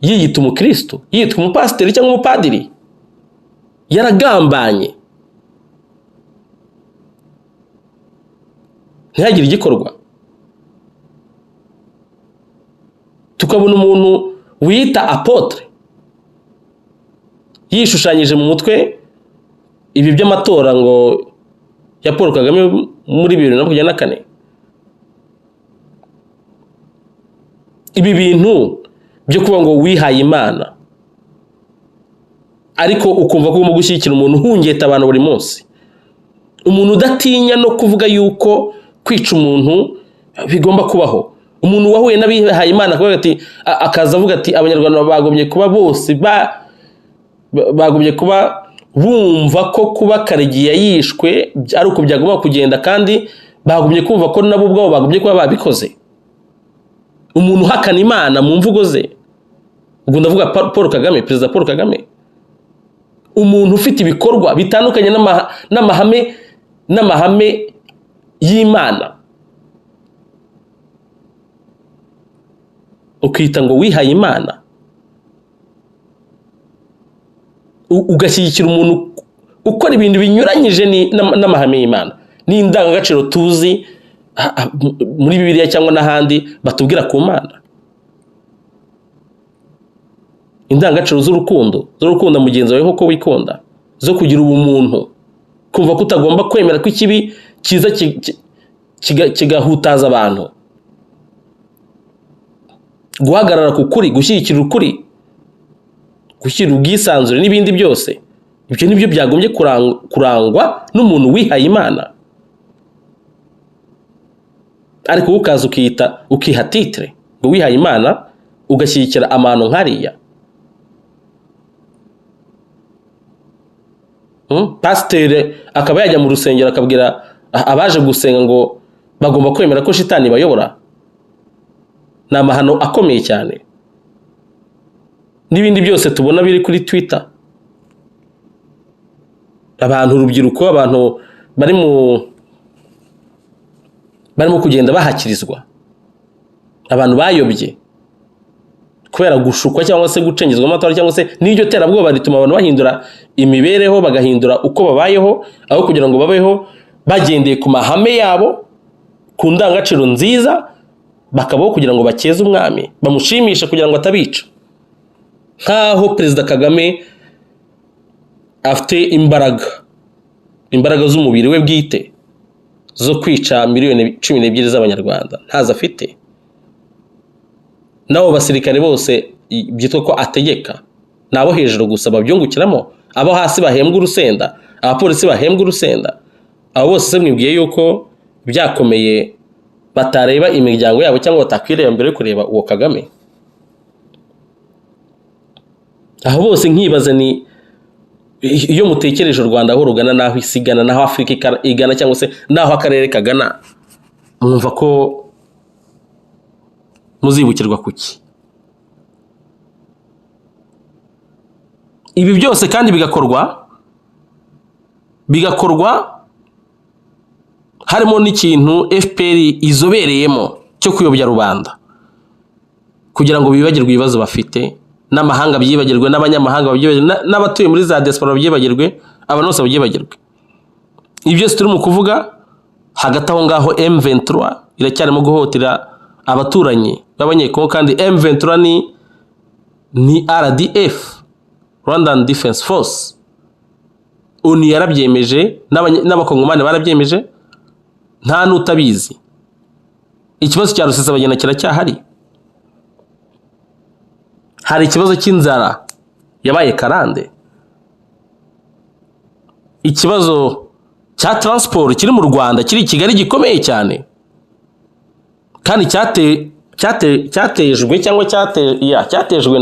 yiyita umukristo, yitwa umupasiteri cyangwa umupadiri, yaragambanye ntihagire igikorwa. Tukabona umuntu wiyita apotre yishushanyije mu mutwe ibi by'amatora ngo ya Paul Kagame muri 2024. Ibi bintu byo kuba ngo wihaye Imana ariko ukumva ko ugomba gushyigikira umuntu uhungeta abantu buri munsi, umuntu udatinya no kuvuga yuko kwica umuntu bigomba kubaho, umuntu wahuye n'abihaye Imana akavuga ati, akaza avuga ati Abanyarwanda bagomye kuba bose bagomye kuba bumva ko kuba Karegeya yishwe ari uko byagomba kugenda, kandi bagomye kumva ko nabo ubwabo bagomye kuba babikoze. Umuntu uhakana Imana mu mvugo ze, ubwo ndavuga Paul Kagame, Perezida Paul Kagame, umuntu ufite ibikorwa bitandukanye n'amahame y'Imana, ukita ngo wihaye Imana, ugashyigikira umuntu ukora ibintu binyuranyije n'amahame y'Imana n'indangagaciro tuzi muri Bibiliya cyangwa n'ahandi batubwira ku Mana, indangagaciro z'urukundo, zo gukunda mugenzi wawe nk'uko wikunda, zo kugira ubumuntu, kumva ko utagomba kwemera ko ikibi kiza kigahutaza abantu, guhagarara ku kuri, gushyigikira ukuri, gushyira ubwisanzure n'ibindi byose. Ibyo nibyo byagombye kurangwa n'umuntu wihaye Imana. Ariko ukaza ukiyita, ukiha titre ngo wihaye Imana, ugashyigikira amahano nkariya. Pasiteri akaba yajya mu rusengero akabwira abaje gusenga ngo bagomba kwemera ko shitani bayobora. Ni amahano akomeye cyane. N'ibindi byose tubona biri kuri Twitter, abantu, urubyiruko, abantu barimo kugenda bahakirizwa, abantu bayobye kubera gushukwa cyangwa se gucengezwa amatora cyangwa se n'iryo terabwoba rituma abantu bahindura imibereho, bagahindura uko babayeho, aho kugira ngo babeho bagendeye ku mahame yabo, ku ndangagaciro nziza, bakabaho kugira ngo bakeze umwami, bamushimishe kugira ngo atabica. Nkaho Perezida Kagame afite imbaraga z'umubiri we bwite zo kwica miliyoni 12 z'Abanyarwanda, ntazo afite. Nabo basirikare bose byitwa ko ategeka nabo hejuru gusa babyungukiramo, abo hasi bahembwa urusenda, abapolisi bahembwa urusenda, abo bose se mwibwiye yuko byakomeye batareba imiryango yabo cyangwa batakwireba mbere yo kureba uwo Kagame? Aho bose nkibaza ni iyo mutekereje u Rwanda aho rugana, naho isigana, naho Afurika igana, cyangwa se naho akarere kagana, mwumva ko muzibukirwa kuki? Ibi byose kandi bigakorwa harimo n'ikintu FPR izobereyemo cyo kuyobya rubanda kugira ngo bibagirwe ibibazo bafite, n'amahanga byibagirwe, n'abanyamahanga babyibagirwe, n'abatuye muri za diaspora babyibagirwe, abantu bose babyibagirwe. Ibi byose turi mu kuvuga hagati aho ngaho M23 iracyarimo guhotera abaturanyi b'Abanyekongo, kandi M23 ni RDF, Rwandan Defense Force. ONU yarabyemeje, n'abakongomani barabyemeje, nta n'utabizi. Ikibazo cya Rusesabagina kiracyahari. Hari ikibazo cy'inzara yabaye karande, ikibazo Cya transport kiri mu Rwanda, kiri i Kigali, gikomeye cyane kandi cyatejwe cyangwa cyatejwe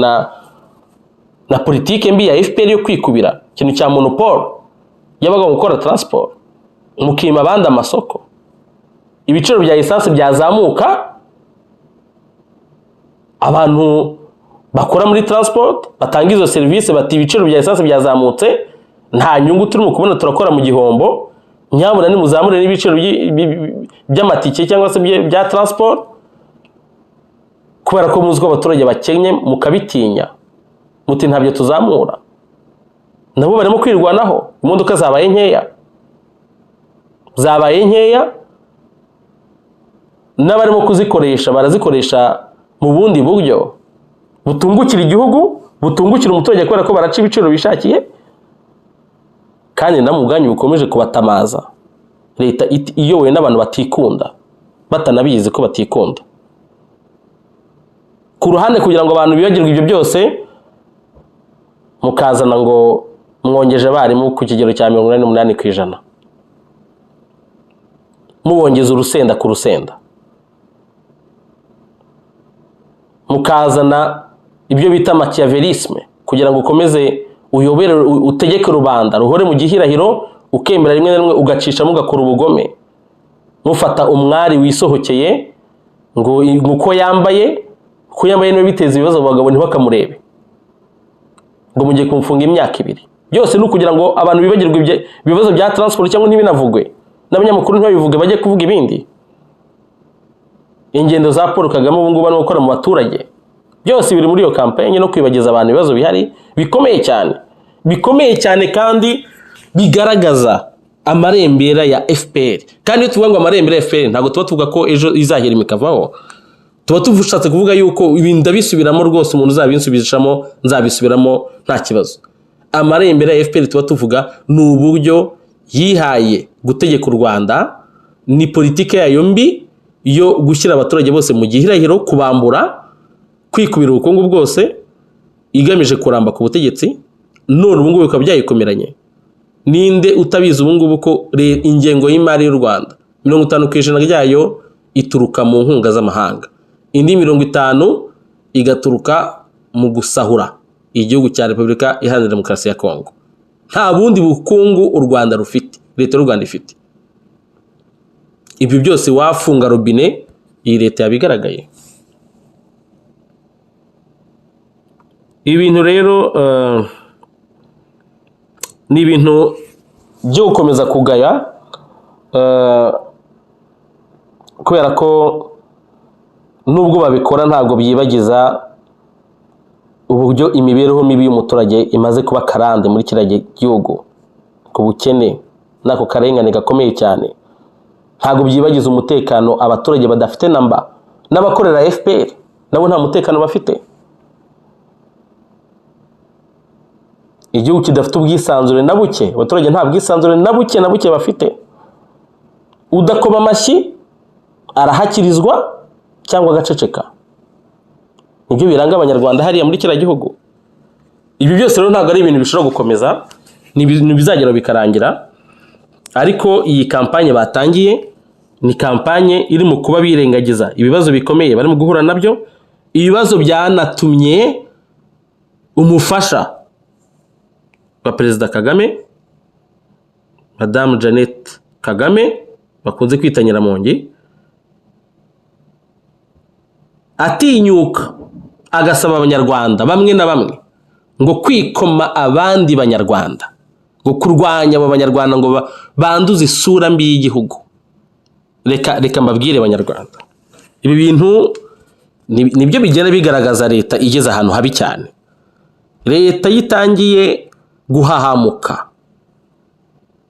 na politike mbi ya FPR yo kwikubira ikintu cya monopole yabaga gukora transport, mukima abandi amasoko. Ibiciro bya essence byazamuka, abantu bakora muri transport batanga izo serivisi bati: "Ibiciro bya essence byazamutse, nta nyungu turimo kubona, turakora mu gihombo, nyabuna nimuzamure n'ibiciro by'amatike cyangwa se bya transport," kubera ko muzi ko abaturage bakennye. Mukabitinya, muti: "Ntabyo tuzamura." Nabo barimo kwirwanaho. Imodoka zabaye nkeya, zabaye nkeya, n'abarimo kuzikoresha barazikoresha mu bundi buryo butungukira igihugu, butungukira umuturage, kubera ko baraca ibiciro bishakiye. Kandi namwe ubwanyu bukomeje kubatamaza. Leta iyobowe n'abantu batikunda, batanabizi ko batikunda. Ku ruhande, kugira ngo abantu bibagirwe ibyo byose, mukazana ngo mwongeje abarimu ku kigero cya 88%, mubongeza urusenda ku rusenda, mukazana ibyo bita machiavélisme kugira ngo ukomeze uyobere, utegeke rubanda ruhore mu gihirahiro, ukemera rimwe na rimwe ugacishamo, ugakora ubugome. Mufata umwari wisohokeye ngo uko yambaye niwe biteza ibibazo mu bagabo, ntibakamurebe, ngo mugiye kumufunga imyaka 2. Byose ni ukugira ngo abantu bibagirwe ibibazo bya transport, cyangwa ntibinavugwe n'abanyamakuru, ntibabivuge, bajye kuvuga ibindi. Ingendo za Paul Kagame ubu ngubu arimo gukora mu baturage, byose biri muri iyo campagne no kwibagiza abantu ibibazo bihari bikomeye cyane, bikomeye cyane, kandi bigaragaza amarembera ya FPR. Kandi iyo tuvuga ngo amarembera ya FPR, ntabwo tuba tuvuga ko ejo izahirima ikavaho. Tuba dushatse kuvuga yuko ibi, ndabisubiramo rwose, umuntu uzabinsubishamo nzabisubiramo, nta kibazo. Amarembera ya FPR tuba tuvuga ni uburyo yihaye gutegeka u Rwanda, ni politike yayo mbi yo gushyira abaturage bose mu gihirahiro, kubambura, kwikubira ubukungu bwose, igamije kuramba ku butegetsi. None ubu ngubu bikaba byayikomeranye. Ninde utabizi ubu ngubu ko ingengo y'imari y'u Rwanda, 50% ryayo ituruka mu nkunga z'amahanga, indi 50 igaturuka mu gusahura igihugu cya Repubulika Iharanira Demokarasi ya Kongo? Nta bundi bukungu u Rwanda rufite, leta y'u Rwanda ifite. Ibyo byose, wafunga robine, iyi leta yabigaragaye. Ibintu rero ni ibintu byo gukomeza kugaya, kubera ko nubwo babikora, ntabwo byibagiza uburyo imibereho mibi y'umuturage imaze kuba karande muri kiriya gihugu, ku bukene n'ako karengane gakomeye cyane. Ntabwo byibagiza umutekano abaturage badafite namba, n'abakorera FPR nabo nta mutekano bafite. Igihugu kidafite ubwisanzure na buke, abaturage nta bwisanzure na buke na buke bafite. Udakoma amashyi arahakirizwa cyangwa agaceceka. Nibyo biranga Abanyarwanda hariya muri kiriya gihugu. Ibi byose rero ntabwo ari ibintu bishobora gukomeza, ni ibintu bizagera bikarangira. Ariko iyi campagne batangiye ni campagne iri mu kuba birengagiza ibibazo bikomeye barimo guhura nabyo, ibibazo byanatumye umufasha wa Perezida Kagame, Madamu Jeannette Kagame bakunze kwita Nyiramongi, atinyuka agasaba Abanyarwanda bamwe na bamwe ngo kwikoma abandi Banyarwanda, ngo kurwanya abo Banyarwanda, ngo banduze isura mbi y'igihugu. Reka mbabwire Abanyarwanda, ibi bintu nibyo bigenda bigaragaza leta igeze ahantu habi cyane. Leta yitangiye guhahamuka,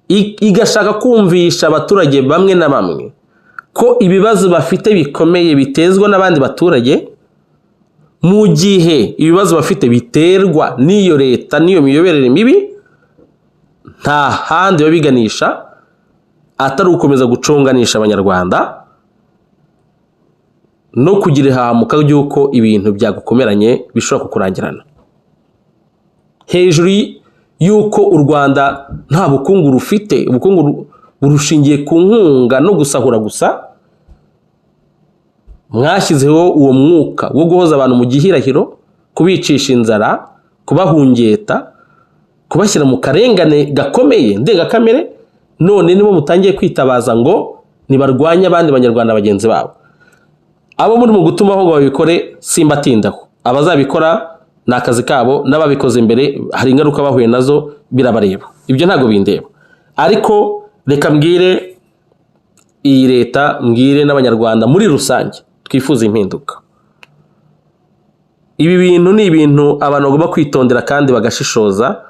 igashaka kumvisha abaturage bamwe na bamwe ko ibibazo bafite bikomeye bitezwa n'abandi baturage, mu gihe ibibazo bafite biterwa n'iyo leta n'iyo miyoborere mibi. Nta handi babiganisha atari ugukomeza gucunganisha Abanyarwanda no kugira ihahamuka ry'uko ibintu byagukomeranye bishobora kukurangirana. Hejuru y'uko u Rwanda nta bukungu rufite, ubukungu Burushingiye ku nkunga no gusahura gusa. Mwashyizeho uwo mwuka wo guhoza abantu mu gihirahiro, kubicisha inzara, kubahungeta, kubashyira mu karengane gakomeye ndengakamere. None nibo mutangiye kwitabaza ngo nibarwanye abandi Banyarwanda bagenzi babo. Abo muri mu gutumaho ngo babikore, simbatindaho. Abazabikora ni akazi kabo, n'ababikoze mbere hari ingaruka bahuye nazo, birabareba, ibyo ntabwo bindeba. Ariko reka mbwire iyi leta, mbwire n'Abanyarwanda muri rusange twifuza impinduka: ibi bintu ni ibintu abantu bagomba kwitondera kandi bagashishoza,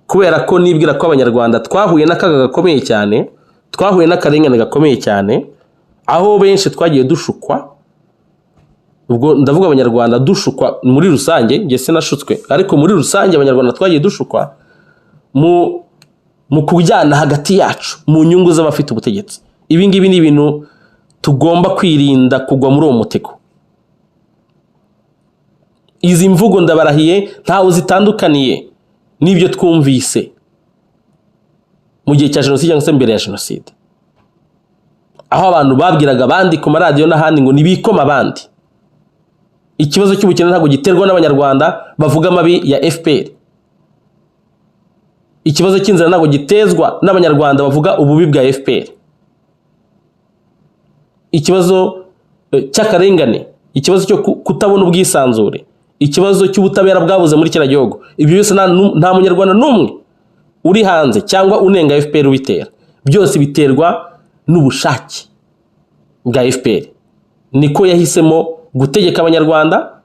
kubera ko nibwira ko Abanyarwanda twahuye n'akaga gakomeye cyane, twahuye n'akarengane gakomeye cyane, aho benshi twagiye dushukwa. Ubwo ndavuga Abanyarwanda dushukwa muri rusange, njye sinashutswe, ariko muri rusange Abanyarwanda twagiye dushukwa mu kujyana hagati yacu mu nyungu z'abafite ubutegetsi. Ibi ngibi ni ibintu tugomba kwirinda kugwa muri uwo mutego. Izi mvugo, ndabarahiye, ntawe zitandukaniye n'ibyo twumvise mu gihe cya jenoside cyangwa se mbere ya jenoside, aho abantu babwiraga abandi ku maradiyo n'ahandi ngo nibikome abandi. Ikibazo cy'ubukene ntabwo giterwa n'Abanyarwanda bavuga amabi ya FPR. Ikibazo cy'inzara ntabwo gitezwa n'Abanyarwanda bavuga ububi bwa FPR. Ikibazo cy'akarengane, ikibazo cyo kutabona ubwisanzure, ikibazo cy'ubutabera bwabuze muri kiriya gihugu, ibyo byose nta Munyarwanda n'umwe uri hanze cyangwa unenga FPR ubitera. Byose biterwa n'ubushake bwa FPR, niko yahisemo gutegeka Abanyarwanda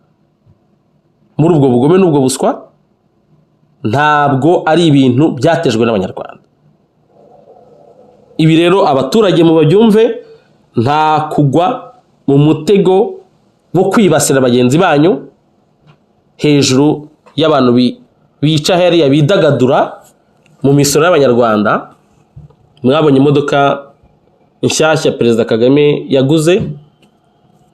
muri ubwo bugome n'ubwo buswa. Ntabwo ari ibintu byatejwe n'Abanyarwanda. Ibi rero abaturage mu babyumve, nta kugwa mu mutego wo kwibasira bagenzi banyu hejuru y'abantu bica hariya, bidagadura mu misoro y'Abanyarwanda. Mwabonye imodoka nshyashya Perezida Kagame yaguze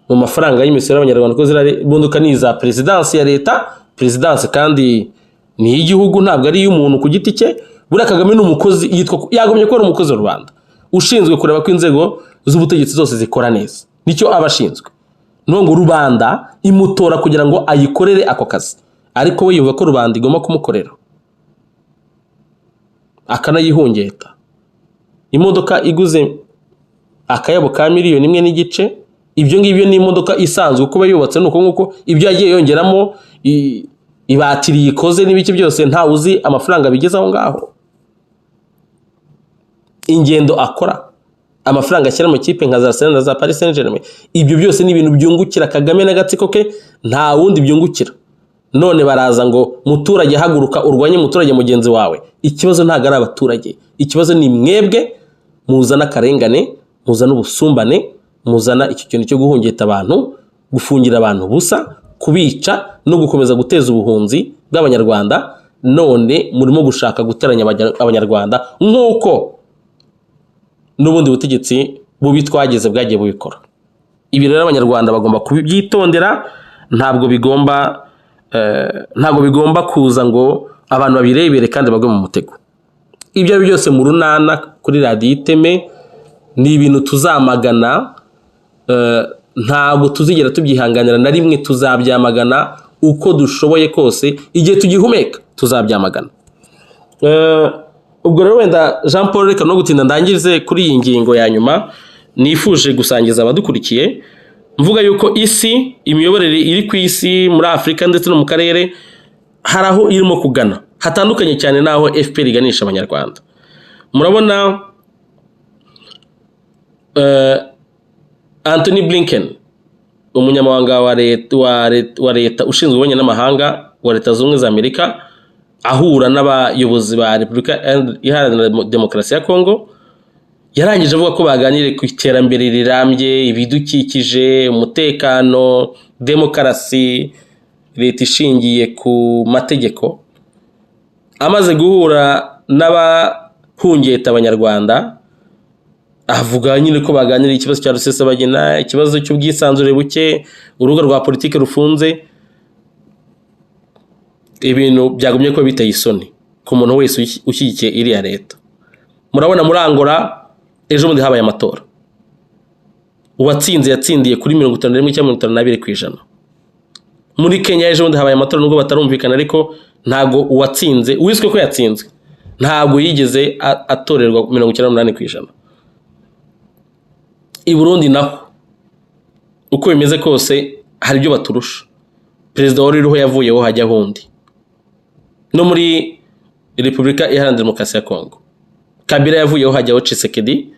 mu mafaranga y'imisoro y'Abanyarwanda, kuko ziriya modoka ni iza perezidansi ya leta. Perezidansi kandi ni iy'igihugu, ntabwo ari iy'umuntu ku giti cye. Buriya Kagame ni umukozi, yitwa, yagombye kuba ari umukozi wa rubanda ushinzwe kureba ko inzego z'ubutegetsi zose zikora neza, nicyo aba ashinzwe. Ni ngo rubanda imutora kugira ngo ayikorere ako kazi, ariko we yumva ko rubanda igomba kumukorera akanayihungeta. Imodoka iguze akayabo ka 1.5 miliyoni, ibyo ngibyo ni imodoka isanzwe kuba yubatse, ni uko nguko ibyo yagiye yongeramo, ibatiri yikoze n'ibiki byose, ntawe uzi amafaranga bigeze aho ngaho. Ingendo akora, amafaranga ashyira mu kipe nka za Arsenal na za Paris Saint-Germain, ibyo byose ni ibintu byungukira Kagame n'agatsiko ke, nta wundi byungukira. None baraza ngo muturage haguruka urwanye muturage mugenzi wawe. Ikibazo ntabwo ari abaturage, ikibazo ni mwebwe muzana akarengane, muzana ubusumbane, muzana icyo kintu cyo guhungeta abantu, gufungira abantu ubusa, kubica no gukomeza guteza ubuhunzi bw'Abanyarwanda. None murimo gushaka guteranya Abanyarwanda nk'uko n'ubundi butegetsi bubi twagize bwagiye bubikora. Ibi rero Abanyarwanda bagomba kubyitondera. Ntabwo bigomba kuza ngo abantu babirebere kandi bagwe mu mutego. Ibyo ari byo byose, mu runana kuri Radiyo Iteme ni ibintu tuzamagana, ntabwo tuzigera tubyihanganira na rimwe. Tuzabyamagana uko dushoboye kose, igihe tugihumeka tuzabyamagana. Ubwo rero wenda, Jean Paul, reka no gutinda ndangirize kuri iyi ngingo ya nyuma nifuje gusangiza abadukurikiye, mvuga yuko isi, imiyoborere iri ku isi, muri Afurika ndetse no mu karere, hari aho irimo kugana hatandukanye cyane n'aho FPR iganisha Abanyarwanda. Murabona Anthony Blinken, umunyamabanga wa leta ushinzwe ububanyi n'amahanga wa Leta Zunze Ubumwe za Amerika, ahura n'abayobozi ba Repubulika Iharanira Demokarasi ya Kongo, yarangije avuga ko baganiriye ku iterambere rirambye, ibidukikije, umutekano, demokarasi, leta ishingiye ku mategeko. Amaze guhura n'abahungeta Abanyarwanda, avuga nyine ko baganiriye ikibazo cya Rusesabagina, ikibazo cy'ubwisanzure buke, urubuga rwa politiki rufunze, ibintu byagumye kuba biteye isoni ku muntu wese ushyigikiye iriya leta. Murabona muri Angola Ejo bundi habaye amatora, uwatsinze yatsindiye kuri 51 cyangwa 52%. Muri Kenya ejo bundi habaye amatora, nubwo batarumvikana, ariko ntago uwatsinze, uwiswe ko yatsinzwe, ntabwo yigeze atorerwa 98%. I Burundi naho uko bimeze kose hari ibyo baturusha, perezida wari uriho yavuyeho hajyaho undi. No muri Repubulika Iharanira Demokarasi ya Kongo Kabila yavuyeho hajyaho Tshisekedi,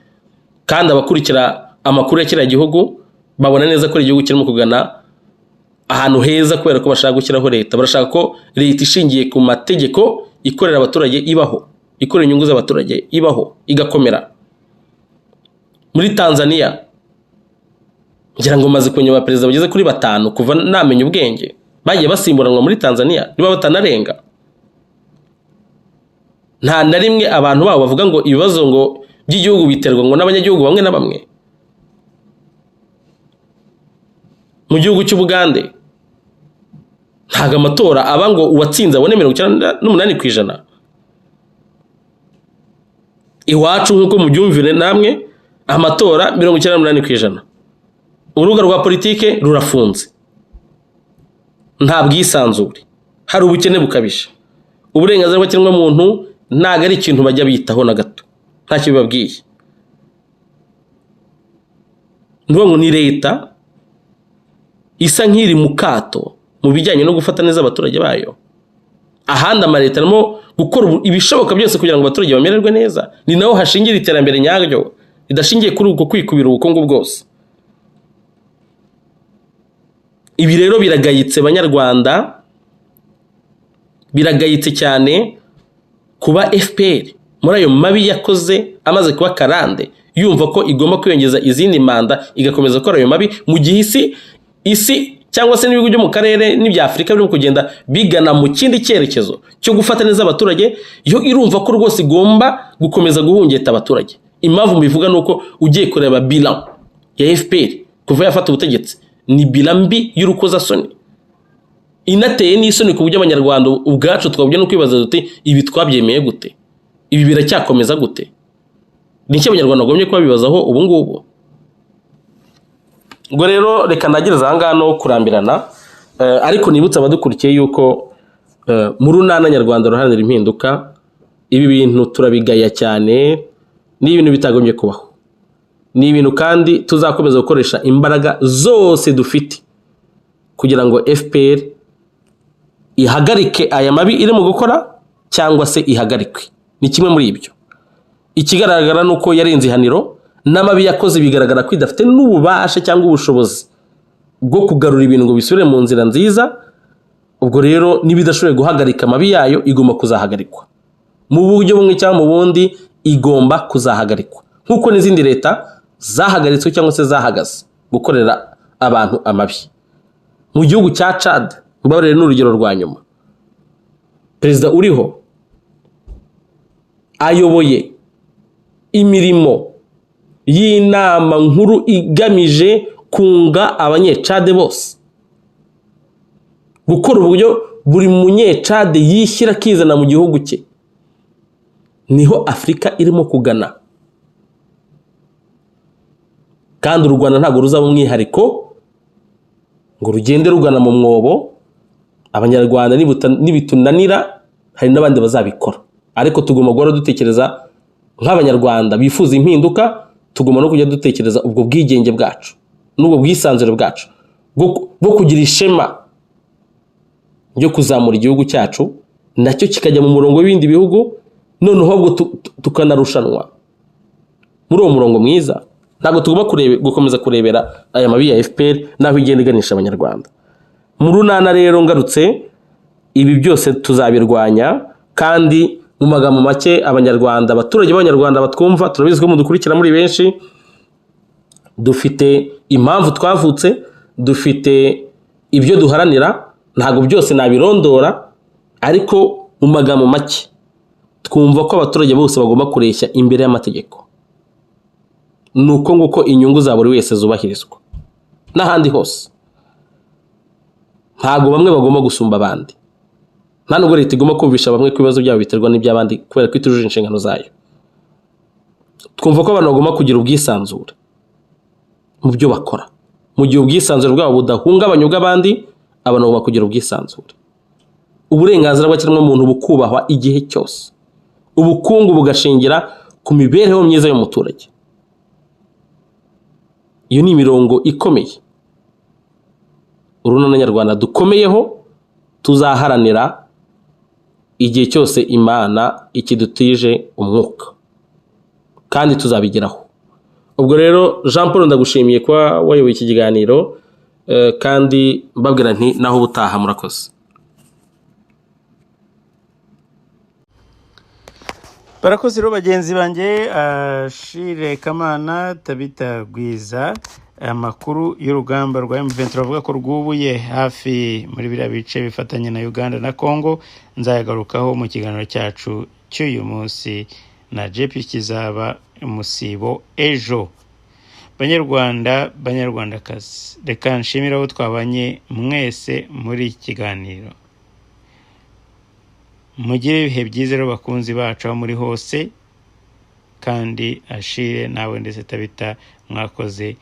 kandi abakurikira amakuru ya kiriya gihugu babona neza ko ari igihugu kirimo kugana ahantu heza, kubera ko bashaka gushyiraho leta, barashaka ko leta ishingiye ku mategeko, ikorera abaturage ibaho, ikorera inyungu z'abaturage ibaho, igakomera. Muri Tanzania ngira ngo maze kumenya abaperezida bageze kuri batanu kuva namenya ubwenge, bagiye basimburanwa muri Tanzania, niba batanarenga. Nta na rimwe abantu babo bavuga ngo ibibazo ngo by'igihugu biterwa ngo n'abanyagihugu bamwe na bamwe. Mu gihugu cy'Ubugande ntabwo amatora aba ngo uwatsinze abone 98%. Iwacu nk'uko mubyumvire namwe, amatora 98%, urubuga rwa politike rurafunze, nta bwisanzure, hari ubukene bukabije, uburenganzira bw'ikiremwamuntu ntabwo ari ikintu bajya bitaho na gato, ntacyo bibabwiye. Ni ukuvuga ngo ni leta isa nk'iri mu kato mu bijyanye no gufata neza abaturage bayo. Ahandi amaleta arimo gukora ibishoboka byose kugira ngo abaturage bamererwe neza, ni naho hashingira iterambere nyaryo ridashingiye kuri uko kwikubira ubukungu bwose. Ibi rero biragayitse Banyarwanda, biragayitse cyane kuba FPR muri ayo mabi yakoze amaze kuba karande, yumva ko igomba kwiyongeza izindi manda igakomeza gukora ayo mabi, mu gihe isi cyangwa se n'ibihugu byo mu karere n'ibya Afurika birimo kugenda bigana mu kindi cyerekezo cyo gufata neza abaturage, yo irumva ko rwose igomba gukomeza guhungeta abaturage. Impamvu mbivuga ni uko ugiye kureba bilan ya FPR kuva yafata ubutegetsi, ni bilan mbi y'urukozasoni, inateye n'isoni ku buryo Abanyarwanda ubwacu twabujya no kwibaza duti ibi twabyemeye gute, ibi biracyakomeza gute? Ni iki Abanyarwanda bagombye kuba bibazaho ubu ngubu? Ubwo rero reka ndagereza aha ngaha no kurambirana, ariko nibutse abadukurikiye yuko mu Runana Nyarwanda ruharanira impinduka ibi bintu turabigaya cyane, ni ibintu bitagombye kubaho, ni ibintu kandi tuzakomeza gukoresha imbaraga zose dufite kugira ngo FPR ihagarike aya mabi irimo gukora cyangwa se ihagarikwe. Ni kimwe muri ibyo. Ikigaragara ni uko yarenze ihaniro, n'amabi yakoze bigaragara ko idafite n'ububasha cyangwa ubushobozi bwo kugarura ibintu ngo bisubire mu nzira nziza. Ubwo rero niba idashoboye guhagarika amabi yayo, igomba kuzahagarikwa mu buryo bumwe cyangwa mu bundi, igomba kuzahagarikwa nk'uko n'izindi leta zahagaritswe cyangwa se zahagaze gukorera abantu amabi. Mu gihugu cya Chad, mbabarire n'urugero rwa nyuma, perezida uriho ayoboye imirimo y'inama nkuru igamije kunga abanyecade bose, gukora uburyo buri munyecade yishyira akizana mu gihugu cye. Niho Afurika irimo kugana, kandi u Rwanda ntabwo ruzaba umwihariko ngo rugende rugana mu mwobo. Abanyarwanda nibitunanira hari n'abandi bazabikora, ariko tugomba guhora dutekereza nk'Abanyarwanda bifuza impinduka, tugomba no kujya dutekereza ubwo bwigenge bwacu n'ubwo bwisanzure bwacu bwo kugira ishema ryo kuzamura igihugu cyacu, nacyo kikajya mu murongo w'ibindi bihugu, noneho ubwo tukanarushanwa muri uwo murongo mwiza. Ntabwo tugomba gukomeza kurebera aya mabi ya FPR n'aho igenda iganisha Abanyarwanda. Mu Runana rero ngarutse, ibi byose tuzabirwanya, kandi mu magambo make Abanyarwanda, abaturage b'Abanyarwanda batwumva, turabizi ko mudukurikira muri benshi, dufite impamvu twavutse, dufite ibyo duharanira, ntabwo byose nabirondora, ariko mu magambo make twumva ko abaturage bose bagomba kureshya imbere y'amategeko. Ni uko nguko inyungu za buri wese zubahirizwa n'ahandi hose. Ntabwo bamwe bagomba gusumba abandi, nta nubwo leta igomba kumvisha bamwe ko ibibazo byabo biterwa n'iby'abandi kubera ko itujuje inshingano zayo. Twumva ko abantu bagomba kugira ubwisanzure mu byo bakora. Mu gihe ubwisanzure bwabo budahungabanya ubw'abandi, abantu bagomba kugira ubwisanzure. Uburenganzira bw'ikiremwamuntu bukubahwa igihe cyose, ubukungu bugashingira ku mibereho myiza y'umuturage. Iyo ni imirongo ikomeye Urunana Nyarwanda dukomeyeho, tuzaharanira igihe cyose Imana ikidutije umwuka, kandi tuzabigeraho. Ubwo rero, Jean Paul, ndagushimiye kuba wayoboye iki kiganiro, kandi mbabwira nti naho ubutaha. Murakoze. Barakoze rero bagenzi banjye, Ashire Kamana, Tabita Gwiza. Amakuru y'urugamba rwa M23 bavuga ko rwubuye hafi muri biriya bice bifatanye na Uganda na Congo, nzayagarukaho mu kiganiro cyacu cy'uyu munsi na JP kizaba umusibo ejo. Banyarwanda, Banyarwandakazi, reka nshimire abo twabanye mwese muri iki kiganiro. Mugire ibihe byiza rero bakunzi bacu aho muri hose, kandi Ashire nawe ndetse Tabita mwakoze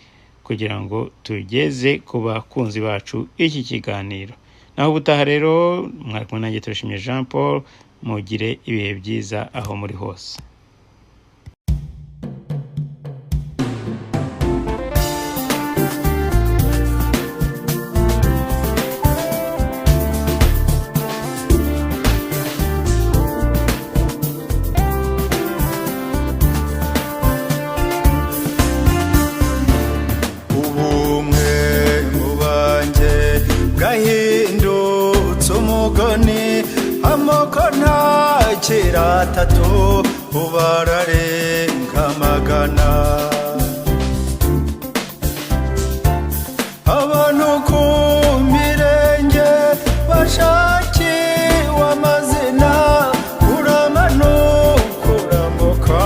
kugira ngo tugeze ku bakunzi bacu iki kiganiro. Naho ubutaha rero, mwari kumwe nanjye Turashimye Jean Paul. Mugire ibihe byiza aho muri hose. Ubumwe mu banjye bwahindutse umugani, amoko ntakiri atatu, ubu ararenga magana. Abantu ku mirenge bashakiwe amazina, kurama no kuramuka,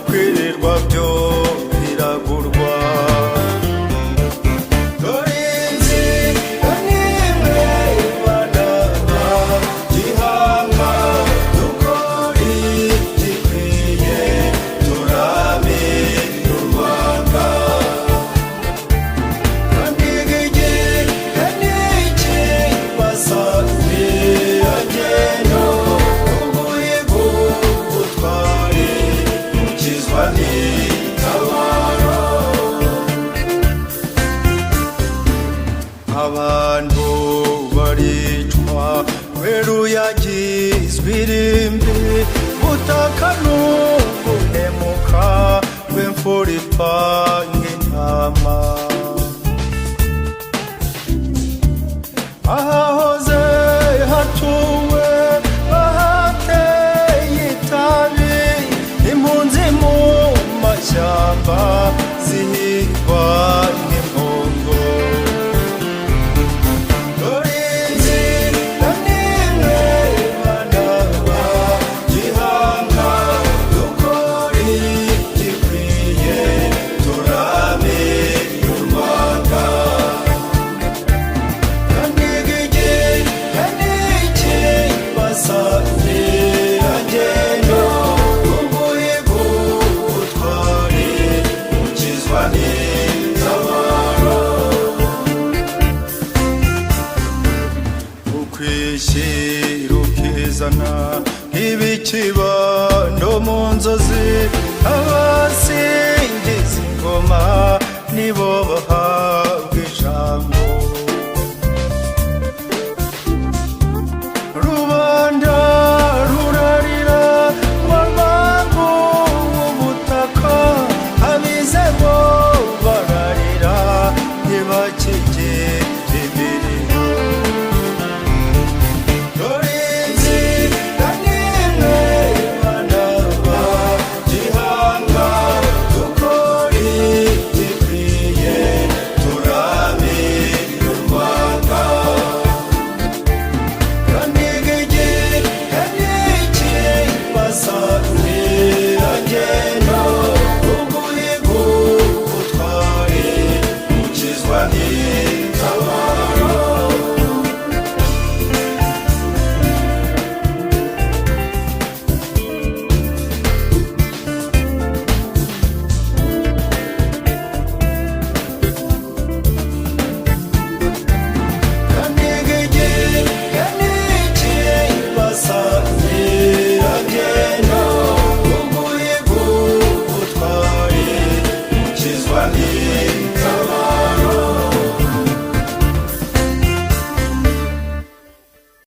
kwirirwa byo biragurwa. Dore inzira n'imwe ibanaba gihanga, dukora igikwiye, turame u Rwanda. Kandi igihe n'iki basangirangendo, umuhigo utware ukizwa n'itabaro. Abantu baricwa weruyagizwe irimbi, butaka n'ubuhemuka rw'imfura ipanga intama. Ahahoze hatuwe bahateye itabi, impunzi mu mashyamba zihigwa n'impongo. Dore inzira n'imwe ibanaba gihanga, dukora igikwiye, turame u Rwanda. Kandi igihe n'iki basangirangendo, umuhigo utware ukizwa n'itabaro. Ukwishyira ukizana nk'ibikibando mu nzozi.